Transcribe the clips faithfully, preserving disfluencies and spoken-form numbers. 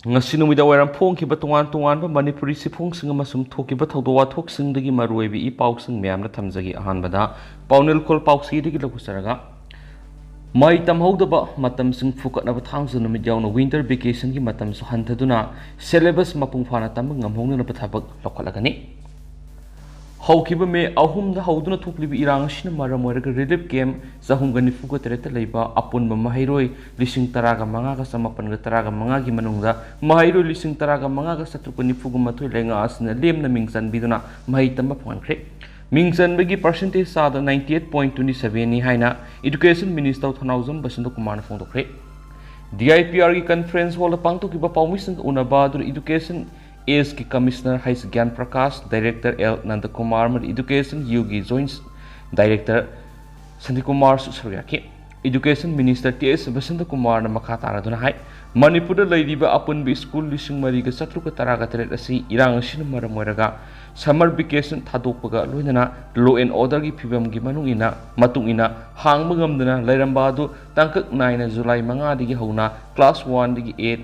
ꯉꯁꯤ ꯅꯨꯃꯤꯗꯥꯡ ꯋꯥꯏꯔꯝ ꯐꯣꯡꯈꯤꯕ ꯇꯣꯉꯥꯟ ꯇꯣꯉꯥꯟꯕ ꯃꯅꯤꯄꯨꯔꯤ ꯆꯦꯐꯣꯡꯁꯤꯡ ꯑꯃꯁꯨꯡ ꯊꯣꯛꯈꯤꯕ ꯊꯧꯗꯣꯛ ꯋꯥꯊꯣꯛꯁꯤꯡꯗꯒꯤ ꯃꯔꯨꯑꯣꯏꯕ ꯏ ꯄꯥꯎꯁꯤꯡ ꯃꯌꯥꯝꯅ ꯊꯝꯖꯒꯦ꯫ ꯑꯍꯥꯟꯕꯗ ꯄꯥꯎꯅꯦꯜ ꯈꯣꯜ ꯄꯥꯎꯆꯦꯗꯒꯤ ꯂꯧꯈꯠꯆꯔꯒ, ꯃꯍꯩ ꯇꯝꯍꯧꯗꯕ ꯃꯇꯝꯁꯤꯡ ꯐꯨꯀꯠꯅꯕ ꯊꯥꯡꯖ ꯅꯨꯃꯤꯠ ꯌꯥꯎꯅ winter vacationꯒꯤ ꯃꯇꯝꯁꯨ ꯍꯟꯊꯗꯨꯅ syllabus ꯃꯄꯨꯡ ꯐꯥꯅ ꯇꯝꯕ ꯉꯝꯍꯧꯅꯅꯕ ꯊꯕꯛ ꯂꯧꯈꯠꯂꯒꯅꯤ꯫ ꯍꯧꯈꯤꯕ ꯃꯦ ꯑꯍꯨꯝꯗ ꯍꯧꯗꯨꯅ ꯊꯣꯛꯂꯤꯕ ꯏꯔꯥꯡ ꯑꯁꯤꯅ ꯃꯔꯝ ꯑꯣꯏꯔꯒ relief camp ꯆꯍꯨꯝꯒ ꯅꯤꯐꯨꯒ ꯇꯔꯦꯠꯇ ꯂꯩꯕ ꯑꯄꯨꯟꯕ ꯃꯍꯩꯔꯣꯏ ꯂꯤꯁꯤꯡ ꯇꯔꯥꯒ ꯃꯉꯥꯒ ꯆꯃꯥꯄꯟꯒ ꯇꯔꯥꯒ ꯃꯉꯥꯒꯤ ꯃꯅꯨꯡꯗ ꯃꯍꯩꯔꯣꯏ ꯂꯤꯁꯤꯡ ꯇꯔꯥꯒ ꯃꯉꯥꯒ ꯆꯥꯇ꯭ꯔꯨꯛꯀ ꯅꯤꯐꯨꯒ ꯃꯥꯊꯣꯏ ꯂꯩꯉꯥꯛ ꯑꯁꯤꯅ ꯂꯦꯝꯅ ꯃꯤꯡ ꯆꯟꯕꯤꯗꯨꯅ ꯃꯍꯩ ꯇꯝꯕ ꯐꯪꯍꯟꯈ꯭ꯔꯦ꯫ ꯃꯤꯡ ꯆꯟꯕꯒꯤ percentage ꯆꯥꯗ ninety eight point twenty sevenꯅꯤ ꯍꯥꯏꯅ Education Minister ꯊꯧꯅꯥꯎꯖꯝ ꯕꯁꯟꯇ ꯀꯨꯃꯥꯔꯅ ꯐꯣꯡꯗꯣꯛꯈ꯭ꯔꯦ꯫ DIPRꯒꯤ conference hallꯗ ꯄꯥꯡꯊꯣꯛꯈꯤꯕ ꯄꯥꯎꯃꯤꯁꯤꯡꯒ ꯎꯅꯕ ꯑꯗꯨꯗ Education Sꯒꯤ Commissioner ꯍꯩꯁ ꯒ꯭ꯌꯥꯟ ꯄ꯭ꯔꯀꯥꯁ, Director ꯑꯦꯜ ꯅꯟꯗꯀꯨꯃꯥꯔ ꯑꯃꯗꯤ Education Uꯒꯤ Joint Director ꯁꯟꯇꯤꯀꯨꯃꯥꯔꯁꯨ ꯁꯔꯨꯛ ꯌꯥꯈꯤ꯫ Education Minister ꯇꯤ ꯑꯦꯁ ꯕꯁꯟꯇ ꯀꯨꯃꯥꯔꯅ ꯃꯈꯥ ꯇꯥꯔꯗꯨꯅ ꯍꯥꯏ, ꯃꯅꯤꯄꯨꯔꯗ ꯂꯩꯔꯤꯕ ꯑꯄꯨꯟꯕ ꯁ꯭ꯀꯨꯜ ꯂꯤꯁꯤꯡ ꯃꯔꯤꯒ ꯆꯥꯇ꯭ꯔꯨꯛꯀ ꯇꯔꯥꯒ ꯇꯔꯦꯠ ꯑꯁꯤ ꯏꯔꯥꯡ ꯑꯁꯤꯅ ꯃꯔꯝ ꯑꯣꯏꯔꯒ summer vacation ꯊꯥꯗꯣꯛꯄꯒ ꯂꯣꯏꯅꯅ law and orderꯒꯤ ꯐꯤꯕꯝꯒꯤ ꯃꯅꯨꯡ ꯏꯟꯅ, ꯃꯇꯨꯡ ꯏꯟꯅ ꯍꯥꯡꯕ ꯉꯝꯗꯅ ꯂꯩꯔꯝꯕ ꯑꯗꯨ ꯇꯥꯡꯀꯛ ꯅꯥꯏꯅ ꯖꯨꯂꯥꯏ ꯃꯉꯥꯗꯒꯤ ꯍꯧꯅ class oneꯗꯒꯤ eight,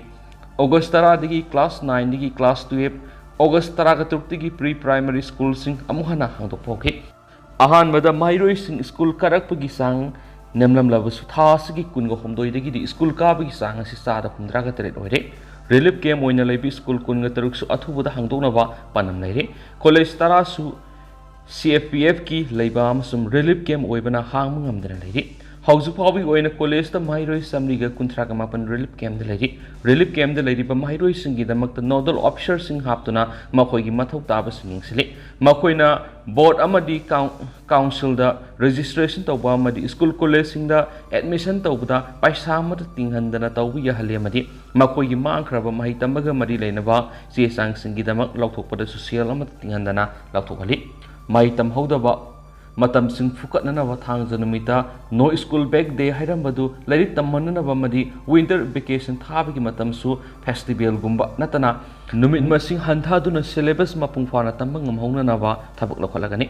ꯑꯣꯒꯁ ꯇꯔꯥꯗꯒꯤ class nineꯗꯒꯤ class twelve, ꯑꯣꯒꯁ ꯇꯔꯥꯒ ꯇꯔꯨꯛꯇꯒꯤ pre primary schoolꯁꯤꯡ ꯑꯃꯨꯛ ꯍꯟꯅ ꯍꯥꯡꯗꯣꯛꯄ ꯍꯧꯈꯤ꯫ ꯑꯍꯥꯟꯕꯗ ꯃꯍꯩꯔꯣꯏꯁꯤꯡ ꯁ꯭ꯀꯨꯜ ꯀꯥꯔꯛꯄꯒꯤ ꯆꯥꯡ ꯅꯦꯝꯂꯝꯂꯕꯁꯨ, ꯊꯥ ꯑꯁꯤꯒꯤ ꯀꯨꯟꯒ ꯍꯨꯝꯗꯣꯏꯗꯒꯤꯗꯤ ꯁ꯭ꯀꯨꯜ ꯀꯥꯕꯒꯤ ꯆꯥꯡ ꯑꯁꯤ ꯆꯥꯗ ꯍꯨꯝꯗ꯭ꯔꯥꯒ ꯇꯔꯦꯠ ꯑꯣꯏꯔꯦ꯫ Relief camp ꯑꯣꯏꯅ ꯂꯩꯕ ꯁ꯭ꯀꯨꯜ ꯀꯨꯟꯒ ꯇꯔꯨꯛꯁꯨ ꯑꯊꯨꯕꯗ ꯍꯥꯡꯗꯣꯛꯅꯕ ꯄꯥꯟꯗꯝ ꯂꯩꯔꯦ꯫ ꯀꯣꯂꯦꯖ ꯇꯔꯥꯁꯨ CFPFꯀꯤ ꯂꯩꯕ ꯑꯃꯁꯨꯡ relief camp ꯑꯣꯏꯕꯅ ꯍꯥꯡꯕ ꯉꯝꯗꯅ ꯂꯩꯔꯤ꯫ ꯍꯧꯖꯤꯛ ꯐꯥꯎꯕꯒꯤ ꯑꯣꯏꯅ ꯀꯣꯂꯦꯖꯇ ꯃꯍꯩꯔꯣꯏ ꯆꯥꯃꯔꯤꯒ ꯀꯨꯟꯊ꯭ꯔꯥꯒ ꯃꯥꯄꯟ relief campꯗ ꯂꯩꯔꯤ꯫ Relief campꯗ ꯂꯩꯔꯤꯕ ꯃꯍꯩꯔꯣꯏꯁꯤꯡꯒꯤꯗꯃꯛꯇ nodal officerꯁꯤꯡ ꯍꯥꯞꯇꯨꯅ ꯃꯈꯣꯏꯒꯤ ꯃꯊꯧ ꯇꯥꯕꯁꯤꯡ ꯌꯦꯡꯁꯤꯜꯂꯤ꯫ ꯃꯈꯣꯏꯅ board ꯑꯃꯗꯤ coun-, councilꯗ registration ꯇꯧꯕ ꯑꯃꯗꯤ ꯁ꯭ꯀꯨꯜ ꯀꯣꯂꯦꯖꯁꯤꯡꯗ admission ꯇꯧꯕꯗ ꯄꯩꯁꯥ ꯑꯃꯠꯇ ꯇꯤꯡꯍꯟꯗꯅ ꯇꯧꯕ ꯌꯥꯍꯜꯂꯤ ꯑꯃꯗꯤ ꯃꯈꯣꯏꯒꯤ ꯃꯥꯡꯈ꯭ꯔꯕ ꯃꯍꯩ ꯇꯝꯕꯒ ꯃꯔꯤ ꯂꯩꯅꯕ ꯆꯦ ꯆꯥꯡꯁꯤꯡꯒꯤꯗꯃꯛ ꯂꯧꯊꯣꯛꯄꯗꯁꯨ ꯁꯦꯜ ꯑꯃꯠꯇ ꯇꯤꯡꯍꯟꯗꯅ ꯂꯧꯊꯣꯛꯍꯜꯂꯤ꯫ ꯃꯍꯩ ꯇꯝꯍꯧꯗꯕ ꯃꯇꯝꯁꯤꯡ ꯐꯨꯀꯠꯅꯅꯕ ꯊꯥꯡꯖ ꯅꯨꯃꯤꯠꯇ No School Back Day ꯍꯥꯏꯔꯝꯕꯗꯨ ꯂꯥꯏꯔꯤꯛ ꯇꯝꯍꯟꯅꯅꯕ ꯑꯃꯗꯤ winter vacation ꯊꯥꯕꯒꯤ ꯃꯇꯝꯁꯨ festivalꯒꯨꯝꯕ ꯅꯠꯇꯅ ꯅꯨꯃꯤꯠ ꯃꯁꯤꯡ ꯍꯟꯊꯗꯨꯅ syllabus ꯃꯄꯨꯡ ꯐꯥꯅ ꯇꯝꯕ ꯉꯝꯍꯧꯅꯅꯕ ꯊꯕꯛ ꯂꯧꯈꯠꯂꯒꯅꯤ꯫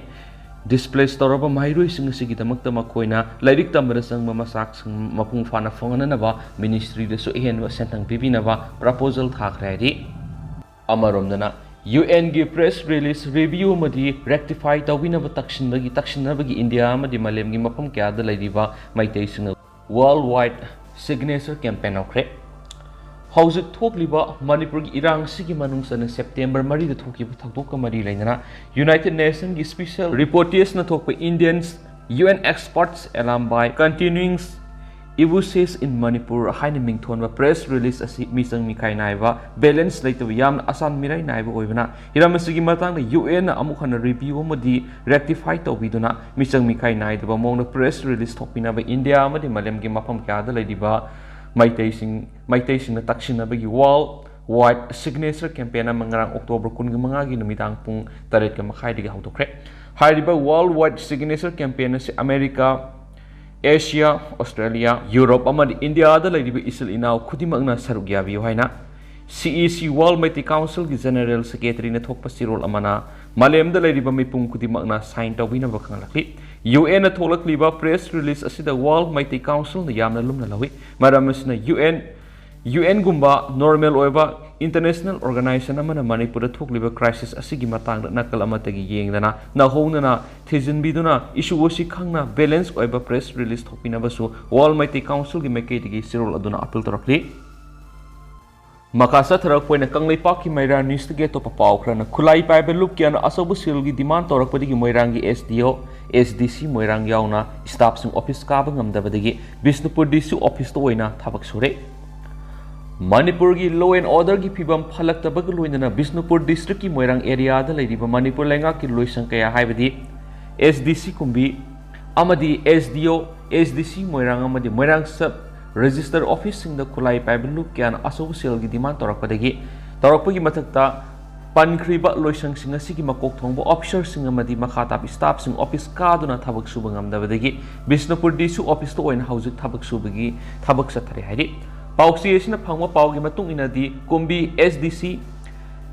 Displace ꯇꯧꯔꯕ ꯃꯍꯩꯔꯣꯏꯁꯤꯡ ꯑꯁꯤꯒꯤꯗꯃꯛꯇ ꯃꯈꯣꯏꯅ ꯂꯥꯏꯔꯤꯛ ꯇꯝꯕꯗ ꯆꯪꯕ ꯃꯆꯥꯛꯁꯤꯡ ꯃꯄꯨꯡ ꯐꯥꯅ ꯐꯪꯍꯟꯅꯅꯕ ꯃꯤꯅꯤꯁꯇ꯭ꯔꯤꯗꯁꯨ ꯑꯍꯦꯟꯕ ꯁꯦꯟꯊꯪ ꯄꯤꯕꯤꯅꯕ ꯄ꯭ꯔꯄꯣꯖꯦꯜ ꯊꯥꯈ꯭ꯔꯦ ꯍꯥꯏꯔꯤ꯫ ꯑꯃꯔꯣꯝꯗꯅ, ꯌꯨ ꯑꯦꯟꯒꯤ ꯄ꯭ꯔꯦꯁ ꯔꯤꯂꯤꯖ ꯔꯤꯚꯤꯌꯨ ꯑꯃꯗꯤ ꯔꯦꯛꯇꯤꯐꯥꯏ ꯇꯧꯕꯤꯅꯕ ꯇꯛꯁꯤꯟꯕꯒꯤ ꯇꯛꯁꯤꯟꯅꯕꯒꯤ ꯏꯟꯗꯤꯌꯥ ꯑꯃꯗꯤ ꯃꯥꯂꯦꯝꯒꯤ ꯃꯐꯝ ꯀꯌꯥꯗ ꯂꯩꯔꯤꯕ ꯃꯩꯇꯩꯁꯤꯡꯅ ꯋꯥꯔꯜ ꯋꯥꯏꯗ ꯁꯤꯒꯅꯦꯆꯔ ꯀꯦꯝꯄꯦꯟ ꯍꯧꯈ꯭ꯔꯦ꯫ ꯍꯧꯖꯤꯛ ꯊꯣꯛꯂꯤꯕ ꯃꯅꯤꯄꯨꯔꯒꯤ ꯏꯔꯥꯡ ꯑꯁꯤꯒꯤ ꯃꯅꯨꯡ ꯆꯟꯅ ꯁꯦꯞꯇꯦꯝꯕꯔ ꯃꯔꯤꯗ ꯊꯣꯛꯈꯤꯕ ꯊꯧꯗꯣꯛꯀ ꯃꯔꯤ ꯂꯩꯅꯅ ꯌꯨꯅꯥꯏꯇꯦꯗ ꯅꯦꯁꯟꯒꯤ ꯁ꯭ꯄꯦꯁꯦꯜ ꯔꯤꯄꯣꯔꯇꯦꯖꯅ ꯊꯣꯛꯄ Indians U N Experts Alarm by Continuing Abuses in Manipur ꯍꯥꯏꯅ ꯃꯤꯡꯊꯣꯟꯕ ꯄ꯭ꯔꯦꯁ ꯔꯤꯂꯤꯖ ꯑꯁꯤ ꯃꯤꯆꯪ ꯃꯤꯈꯥꯏ ꯅꯥꯏꯕ, ꯕꯦꯂꯦꯟꯁ ꯂꯩꯇꯕ, ꯌꯥꯝꯅ ꯑꯁꯥꯟ ꯃꯤꯔꯥꯏ ꯅꯥꯏꯕ ꯑꯣꯏꯕꯅ ꯍꯤꯔꯝ ꯑꯁꯤꯒꯤ ꯃꯇꯥꯡꯗ ꯌꯨ ꯑꯦꯟꯅ ꯑꯃꯨꯛ ꯍꯟꯅ ꯔꯤꯚꯤꯌꯨ ꯑꯃꯗꯤ ꯔꯦꯛꯇꯤꯐꯥꯏ ꯇꯧꯕꯤꯗꯨꯅ ꯃꯤꯆꯪ ꯃꯤꯈꯥꯏ ꯅꯥꯏꯗꯕ ꯃꯑꯣꯡꯗ ꯄ꯭ꯔꯦꯁ ꯔꯤꯂꯤꯖ ꯊꯣꯛꯄꯤꯅꯕ ꯏꯟꯗꯤꯌꯥ ꯑꯃꯗꯤ ꯃꯥꯂꯦꯝꯒꯤ ꯃꯐꯝ ꯀꯌꯥꯗ ꯂꯩꯔꯤꯕ ꯃꯩꯇꯩꯁꯤꯡ, ꯃꯩꯇꯩꯁꯤꯡꯅ ꯇꯛꯁꯤꯟꯅꯕꯒꯤ ꯋꯥꯔꯜ ꯋꯥꯏꯗ ꯁꯤꯒꯅꯦꯆꯔ ꯀꯦꯝꯄꯦꯟ ꯑꯃ ꯉꯔꯥꯡ ꯑꯣꯛꯇꯣꯕꯔ ꯀꯨꯟꯒ ꯃꯉꯥꯒꯤ ꯅꯨꯃꯤꯗꯥꯡ ꯄꯨꯡ ꯇꯔꯦꯠꯀ ꯃꯈꯥꯏꯗꯒꯤ ꯍꯧꯗꯣꯛꯈ꯭ꯔꯦ꯫ ꯍꯥꯏꯔꯤꯕ ꯋꯥꯔꯜ ꯋꯥꯏꯗ ꯁꯤꯒꯅꯦꯆꯔ ꯀꯦꯝꯄꯦꯟ ꯑꯁꯤ ꯑꯃꯦꯔꯤꯀꯥ, ꯑꯦꯁꯤꯌꯥ, ꯑꯣꯁꯇ꯭ꯔꯦꯂꯤꯌꯥ, ꯌꯨꯔꯣꯞ ꯑꯃꯗꯤ ꯏꯟꯗꯤꯌꯥꯗ ꯂꯩꯔꯤꯕ ꯏꯆꯤꯜ ꯏꯅꯥꯎ ꯈꯨꯗꯤꯡꯃꯛꯅ ꯁꯔꯨꯛ ꯌꯥꯕꯤꯌꯨ ꯍꯥꯏꯅ C E C World Meitei Council ꯒꯤ ꯖꯦꯅꯔꯦꯜ ꯁꯦꯀ꯭ꯔꯦꯇꯔꯤꯅ ꯊꯣꯛꯄ ꯆꯦꯔꯣꯜ ꯑꯃꯅ ꯃꯥꯂꯦꯝꯗ ꯂꯩꯔꯤꯕ ꯃꯤꯄꯨꯝ ꯈꯨꯗꯤꯡꯃꯛꯅ ꯁꯥꯏꯟ ꯇꯧꯕꯤꯅꯕ ꯈꯪꯍꯜꯂꯛꯂꯤ꯫ ꯌꯨ ꯑꯦꯟꯅ ꯊꯣꯛꯂꯛꯂꯤꯕ ꯄ꯭ꯔꯦꯁ ꯔꯤꯂꯤꯖ ꯑꯁꯤꯗ ꯋꯥꯔꯜ ꯃꯩꯇꯩ ꯀꯥꯎꯟꯁꯤꯜꯅ ꯌꯥꯝꯅ ꯂꯨꯝꯅ ꯂꯧꯏ꯫ ꯃꯔꯝ ꯑꯁꯤꯅ ꯌꯨ ꯑꯦꯟ, ꯌꯨ ꯑꯦꯟꯒꯨꯝꯕ ꯅꯣꯔꯃꯦꯜ ꯑꯣꯏꯕ ꯏꯟꯇꯔꯅꯦꯁꯅꯦꯜ ꯑꯣꯔꯒꯅꯥꯏꯖꯦꯁꯟ ꯑꯃꯅ ꯃꯅꯤꯄꯨꯔꯗ ꯊꯣꯛꯂꯤꯕ ꯀ꯭ꯔꯥꯏꯁꯤꯁ ꯑꯁꯤꯒꯤ ꯃꯇꯥꯡꯗ ꯅꯥꯀꯜ ꯑꯃꯠꯇꯒꯤ ꯌꯦꯡꯗꯅ ꯅꯧꯍꯧꯅꯅ ꯊꯤꯖꯤꯟꯕꯤꯗꯨꯅ ꯏꯁꯨ ꯑꯁꯤ ꯈꯪꯅ ꯕꯦꯂꯦꯟꯁ ꯑꯣꯏꯕ ꯄ꯭ꯔꯦꯁ ꯔꯤꯂꯤꯖ ꯊꯣꯛꯄꯤꯅꯕꯁꯨ ꯋꯥꯔꯜ ꯃꯩꯇꯩ ꯀꯥꯎꯟꯁꯤꯜꯒꯤ ꯃꯥꯏꯀꯩꯗꯒꯤ ꯆꯦꯔꯣꯜ ꯑꯗꯨꯅ ꯑꯄꯤꯜ ꯇꯧꯔꯛꯂꯤ꯫ ꯃꯈꯥ ꯆꯠꯊꯔꯛꯄ ꯑꯣꯏꯅ ꯀꯪꯂꯩꯄꯥꯛꯀꯤ ꯃꯩꯔꯥ ꯅ꯭ꯌꯨꯁꯇꯒꯤ ꯑꯇꯣꯞꯄ ꯄꯥꯎ ꯈꯔꯅ ꯈꯨꯠꯂꯥꯏ ꯄꯥꯏꯕ ꯂꯨꯞ ꯀꯌꯥꯅ ꯑꯆꯧꯕ ꯁꯦꯜꯒꯤ ꯗꯤꯃꯥꯟ ꯇꯧꯔꯛꯄꯗꯒꯤ ꯃꯣꯏꯔꯥꯡꯒꯤ S D O, S D C ꯃꯣꯏꯔꯥꯡ ꯌꯥꯎꯅ ꯁ꯭ꯇꯥꯐꯁꯤꯡ ꯑꯣꯐꯤꯁ ꯀꯥꯕ ꯉꯝꯗꯕꯗꯒꯤ ꯕꯤꯁꯅꯨꯄꯨꯔ D C ꯑꯣꯐꯤꯁꯇ ꯑꯣꯏꯅ ꯊꯕꯛ ꯁꯨꯔꯦ꯫ ꯃꯅꯤꯄꯨꯔꯒꯤ law and order ꯒꯤ ꯐꯤꯕꯝ ꯐꯠꯂꯛꯇꯕꯒ ꯂꯣꯏꯅꯅ ꯕꯤꯁꯅꯨꯄꯨꯔ ꯗꯤꯁꯇ꯭ꯔꯤꯛꯀꯤ ꯃꯣꯏꯔꯥꯡ ꯑꯦꯔꯤꯌꯥꯗ ꯂꯩꯔꯤꯕ ꯃꯅꯤꯄꯨꯔ ꯂꯩꯉꯥꯛꯀꯤ ꯂꯣꯏꯁꯪ ꯀꯌꯥ ꯍꯥꯏꯕꯗꯤ S D C ꯀꯨꯝꯕꯤ ꯑꯃꯗꯤ S D O, S D C ꯃꯣꯏꯔꯥꯡ ꯑꯃꯗꯤ ꯃꯣꯏꯔꯥꯡ ꯁꯕ ꯔꯦꯖꯤꯁꯇꯔ ꯑꯣꯐꯤꯁꯁꯤꯡꯗ ꯈꯨꯠꯂꯥꯏ ꯄꯥꯏꯕ ꯂꯨꯞ ꯀꯌꯥꯅ ꯑꯆꯧꯕ ꯁꯦꯜꯒꯤ ꯗꯤꯃꯥꯟ ꯇꯧꯔꯛꯄꯗꯒꯤ, ꯇꯧꯔꯛꯄꯒꯤ ꯃꯊꯛꯇ ꯄꯟꯈ꯭ꯔꯤꯕ ꯂꯣꯏꯁꯪꯁꯤꯡ ꯑꯁꯤꯒꯤ ꯃꯀꯣꯛ ꯊꯣꯡꯕ ꯑꯣꯐꯤꯁꯔꯁꯤꯡ ꯑꯃꯗꯤ ꯃꯈꯥ ꯇꯥꯕ ꯁ꯭ꯇꯥꯐꯁꯤꯡ ꯑꯣꯐꯤꯁ ꯀꯥꯗꯨꯅ ꯊꯕꯛ ꯁꯨꯕ ꯉꯝꯗꯕꯗꯒꯤ ꯕꯤꯁꯅꯨꯄꯨꯔ D C ꯑꯣꯐꯤꯁꯇ ꯑꯣꯏꯅ ꯍꯧꯖꯤꯛ ꯊꯕꯛ ꯁꯨꯕꯒꯤ ꯊꯕꯛ ꯆꯠꯊꯔꯤ ꯍꯥꯏꯔꯤ꯫ ꯄꯥꯎꯆꯦ ꯑꯁꯤꯅ ꯐꯪꯕ ꯄꯥꯎꯒꯤ ꯃꯇꯨꯡ ꯏꯟꯅꯗꯤ ꯀꯨꯝꯕꯤ S D C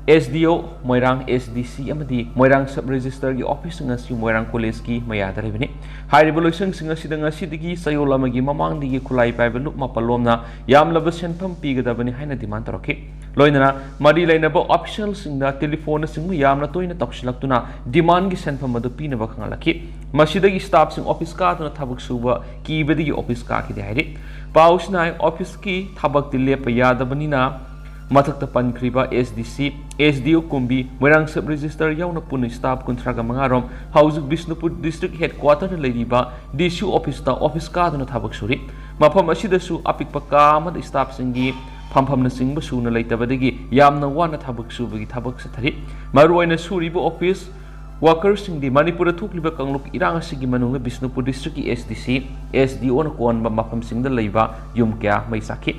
S D ꯑꯣ ꯃꯣꯏꯔꯥꯡ, ꯑꯦꯁ ꯗꯤ ꯁꯤ ꯑꯃꯗꯤ ꯃꯣꯏꯔꯥꯡ ꯁꯕ ꯔꯦꯖꯤꯁꯇꯔꯒꯤ ꯑꯣꯐꯤꯁꯁꯤꯡ ꯑꯁꯤ ꯃꯣꯏꯔꯥꯡ ꯀꯣꯂꯦꯖꯀꯤ ꯃꯌꯥꯗ ꯂꯩꯕꯅꯤ꯫ ꯍꯥꯏꯔꯤꯕ ꯂꯣꯏꯁꯪꯁꯤꯡ ꯑꯁꯤꯗ ꯉꯁꯤꯗꯒꯤ ꯆꯌꯣꯜ ꯑꯃꯒꯤ ꯃꯃꯥꯡꯗꯒꯤ ꯈꯨꯠꯂꯥꯏ ꯄꯥꯏꯕ ꯂꯨꯞ ꯃꯥꯄꯜ ꯂꯣꯝꯅ ꯌꯥꯝꯂꯕ ꯁꯦꯟꯐꯝ ꯄꯤꯒꯗꯕꯅꯤ ꯍꯥꯏꯅ ꯗꯤꯃꯥꯟ ꯇꯧꯔꯛꯈꯤ꯫ ꯂꯣꯏꯅꯅ ꯃꯔꯤ ꯂꯩꯅꯕ ꯑꯣꯐꯤꯁꯤꯌꯦꯜꯁꯤꯡꯗ ꯇꯦꯂꯤꯐꯣꯟꯅꯆꯤꯡꯕ ꯌꯥꯝꯅ ꯇꯣꯏꯅ ꯇꯧꯁꯤꯜꯂꯛꯇꯨꯅ ꯗꯤꯃꯥꯟꯒꯤ ꯁꯦꯟꯐꯝ ꯑꯗꯨ ꯄꯤꯅꯕ ꯈꯪꯍꯜꯂꯛꯈꯤ꯫ ꯃꯁꯤꯗꯒꯤ ꯁ꯭ꯇꯥꯐꯁꯤꯡ ꯑꯣꯐꯤꯁ ꯀꯥꯗꯨꯅ ꯊꯕꯛ ꯁꯨꯕ ꯀꯤꯕꯗꯒꯤ ꯑꯣꯐꯤꯁ ꯀꯥꯈꯤꯗꯦ ꯍꯥꯏꯔꯤ꯫ ꯄꯥꯎꯁꯤꯅ ꯍꯥꯏ, ꯑꯣꯐꯤꯁꯀꯤ ꯊꯕꯛꯇꯤ ꯂꯦꯞꯄ ꯌꯥꯗꯕꯅꯤꯅ ꯃꯊꯛꯇ ꯄꯟꯈ꯭ꯔꯤꯕ ꯑꯦꯁ ꯗꯤ ꯁꯤ, ꯑꯦꯁ ꯗꯤ ꯑꯣ ꯀꯨꯝꯕꯤ, ꯃꯣꯏꯔꯥꯡ ꯁꯕ ꯔꯦꯖꯤꯁꯇꯔ ꯌꯥꯎꯅ ꯄꯨꯟꯅ ꯁ꯭ꯇꯥꯐ ꯀꯨꯟꯊ꯭ꯔꯥꯒ ꯃꯉꯥ ꯔꯣꯝ ꯍꯧꯖꯤꯛ ꯕꯤꯁꯅꯨꯄꯨꯔ ꯗꯤꯁꯇ꯭ꯔꯤꯛ ꯍꯦꯗꯀ꯭ꯋꯥꯇꯔꯗ ꯂꯩꯔꯤꯕ ꯗꯤ ꯁꯤ ꯑꯣꯐꯤꯁꯇ ꯑꯣꯐꯤꯁ ꯀꯥꯗꯨꯅ ꯊꯕꯛ ꯁꯨꯔꯤ꯫ ꯃꯐꯝ ꯑꯁꯤꯗꯁꯨ ꯑꯄꯤꯛꯄ ꯀꯥ ꯑꯃꯗ ꯁ꯭ꯇꯥꯐꯁꯤꯡꯒꯤ ꯐꯝꯐꯝꯅꯆꯤꯡꯕ ꯁꯨꯅ ꯂꯩꯇꯕꯗꯒꯤ ꯌꯥꯝꯅ ꯋꯥꯅ ꯊꯕꯛ ꯁꯨꯕꯒꯤ ꯊꯕꯛ ꯆꯠꯊꯔꯤ꯫ ꯃꯔꯨꯑꯣꯏꯅ ꯁꯨꯔꯤꯕ ꯑꯣꯐꯤꯁ ꯋꯥꯀꯔꯁꯤꯡꯗꯤ ꯃꯅꯤꯄꯨꯔꯗ ꯊꯣꯛꯂꯤꯕ ꯀꯥꯡꯂꯨꯞ ꯏꯔꯥꯡ ꯑꯁꯤꯒꯤ ꯃꯅꯨꯡꯗ ꯕꯤꯁꯅꯨꯄꯨꯔ ꯗꯤꯁꯇ꯭ꯔꯤꯛꯀꯤ ꯑꯦꯁ ꯗꯤ ꯁꯤ, ꯑꯦꯁ ꯗꯤ ꯑꯣꯅ ꯀꯣꯟꯕ ꯃꯐꯝꯁꯤꯡꯗ ꯂꯩꯕ ꯌꯨꯝ ꯀꯌꯥ ꯃꯩ ꯆꯥꯛꯈꯤ꯫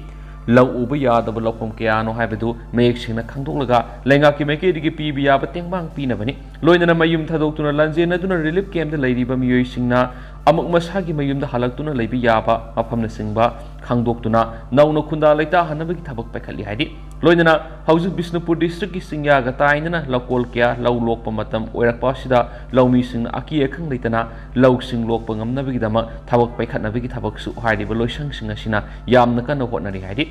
ꯂꯧ ꯎꯕ ꯌꯥꯗꯕ ꯂꯧꯐꯝ ꯀꯌꯥꯅꯣ ꯍꯥꯏꯕꯗꯨ ꯃꯌꯦꯛ ꯁꯦꯡꯅ ꯈꯪꯗꯣꯛꯂꯒ ꯂꯩꯉꯥꯛꯀꯤ ꯃꯥꯏꯀꯩꯗꯒꯤ ꯄꯤꯕ ꯌꯥꯕ ꯇꯦꯡꯕꯥꯡ ꯄꯤꯅꯕꯅꯤ꯫ ꯂꯣꯏꯅꯅ ꯃꯌꯨꯝ ꯊꯥꯗꯣꯛꯇꯨꯅ ꯂꯥꯟꯖꯦꯟꯅꯗꯨꯅ ꯔꯤꯂꯤꯐ ꯀꯦꯝꯞꯇ ꯂꯩꯔꯤꯕ ꯃꯤꯑꯣꯏꯁꯤꯡꯅ ꯑꯃꯨꯛ ꯃꯁꯥꯒꯤ ꯃꯌꯨꯝꯗ ꯍꯜꯂꯛꯇꯨꯅ ꯂꯩꯕ ꯌꯥꯕ ꯃꯐꯝꯅꯆꯤꯡꯕ ꯈꯪꯗꯣꯛꯇꯨꯅ ꯅꯧꯅ ꯈꯨꯟꯗꯥ ꯂꯩꯇꯥꯍꯟꯅꯕꯒꯤ ꯊꯕꯛ ꯄꯥꯏꯈꯠꯂꯤ ꯍꯥꯏꯔꯤ꯫ ꯂꯣꯏꯅꯅ ꯍꯧꯖꯤꯛ ꯕꯤꯁꯅꯨꯄꯨꯔ ꯗꯤꯁꯇ꯭ꯔꯤꯛꯀꯤ ꯆꯤꯡꯌꯥꯒ ꯇꯥꯏꯅꯅ ꯂꯧꯀꯣꯜ ꯀꯌꯥ ꯂꯧ ꯂꯣꯛꯄ ꯃꯇꯝ ꯑꯣꯏꯔꯛꯄ ꯑꯁꯤꯗ ꯂꯧꯃꯤꯁꯤꯡꯅ ꯑꯀꯤ ꯑꯈꯪ ꯂꯩꯇꯅ ꯂꯧꯁꯤꯡ ꯂꯣꯛꯄ ꯉꯝꯅꯕꯒꯤꯗꯃꯛ ꯊꯕꯛ ꯄꯥꯏꯈꯠꯅꯕꯒꯤ ꯊꯕꯛꯁꯨ ꯍꯥꯏꯔꯤꯕ ꯂꯣꯏꯁꯪꯁꯤꯡ ꯑꯁꯤꯅ ꯌꯥꯝꯅ ꯀꯟꯅ ꯍꯣꯠꯅꯔꯤ ꯍꯥꯏꯔꯤ꯫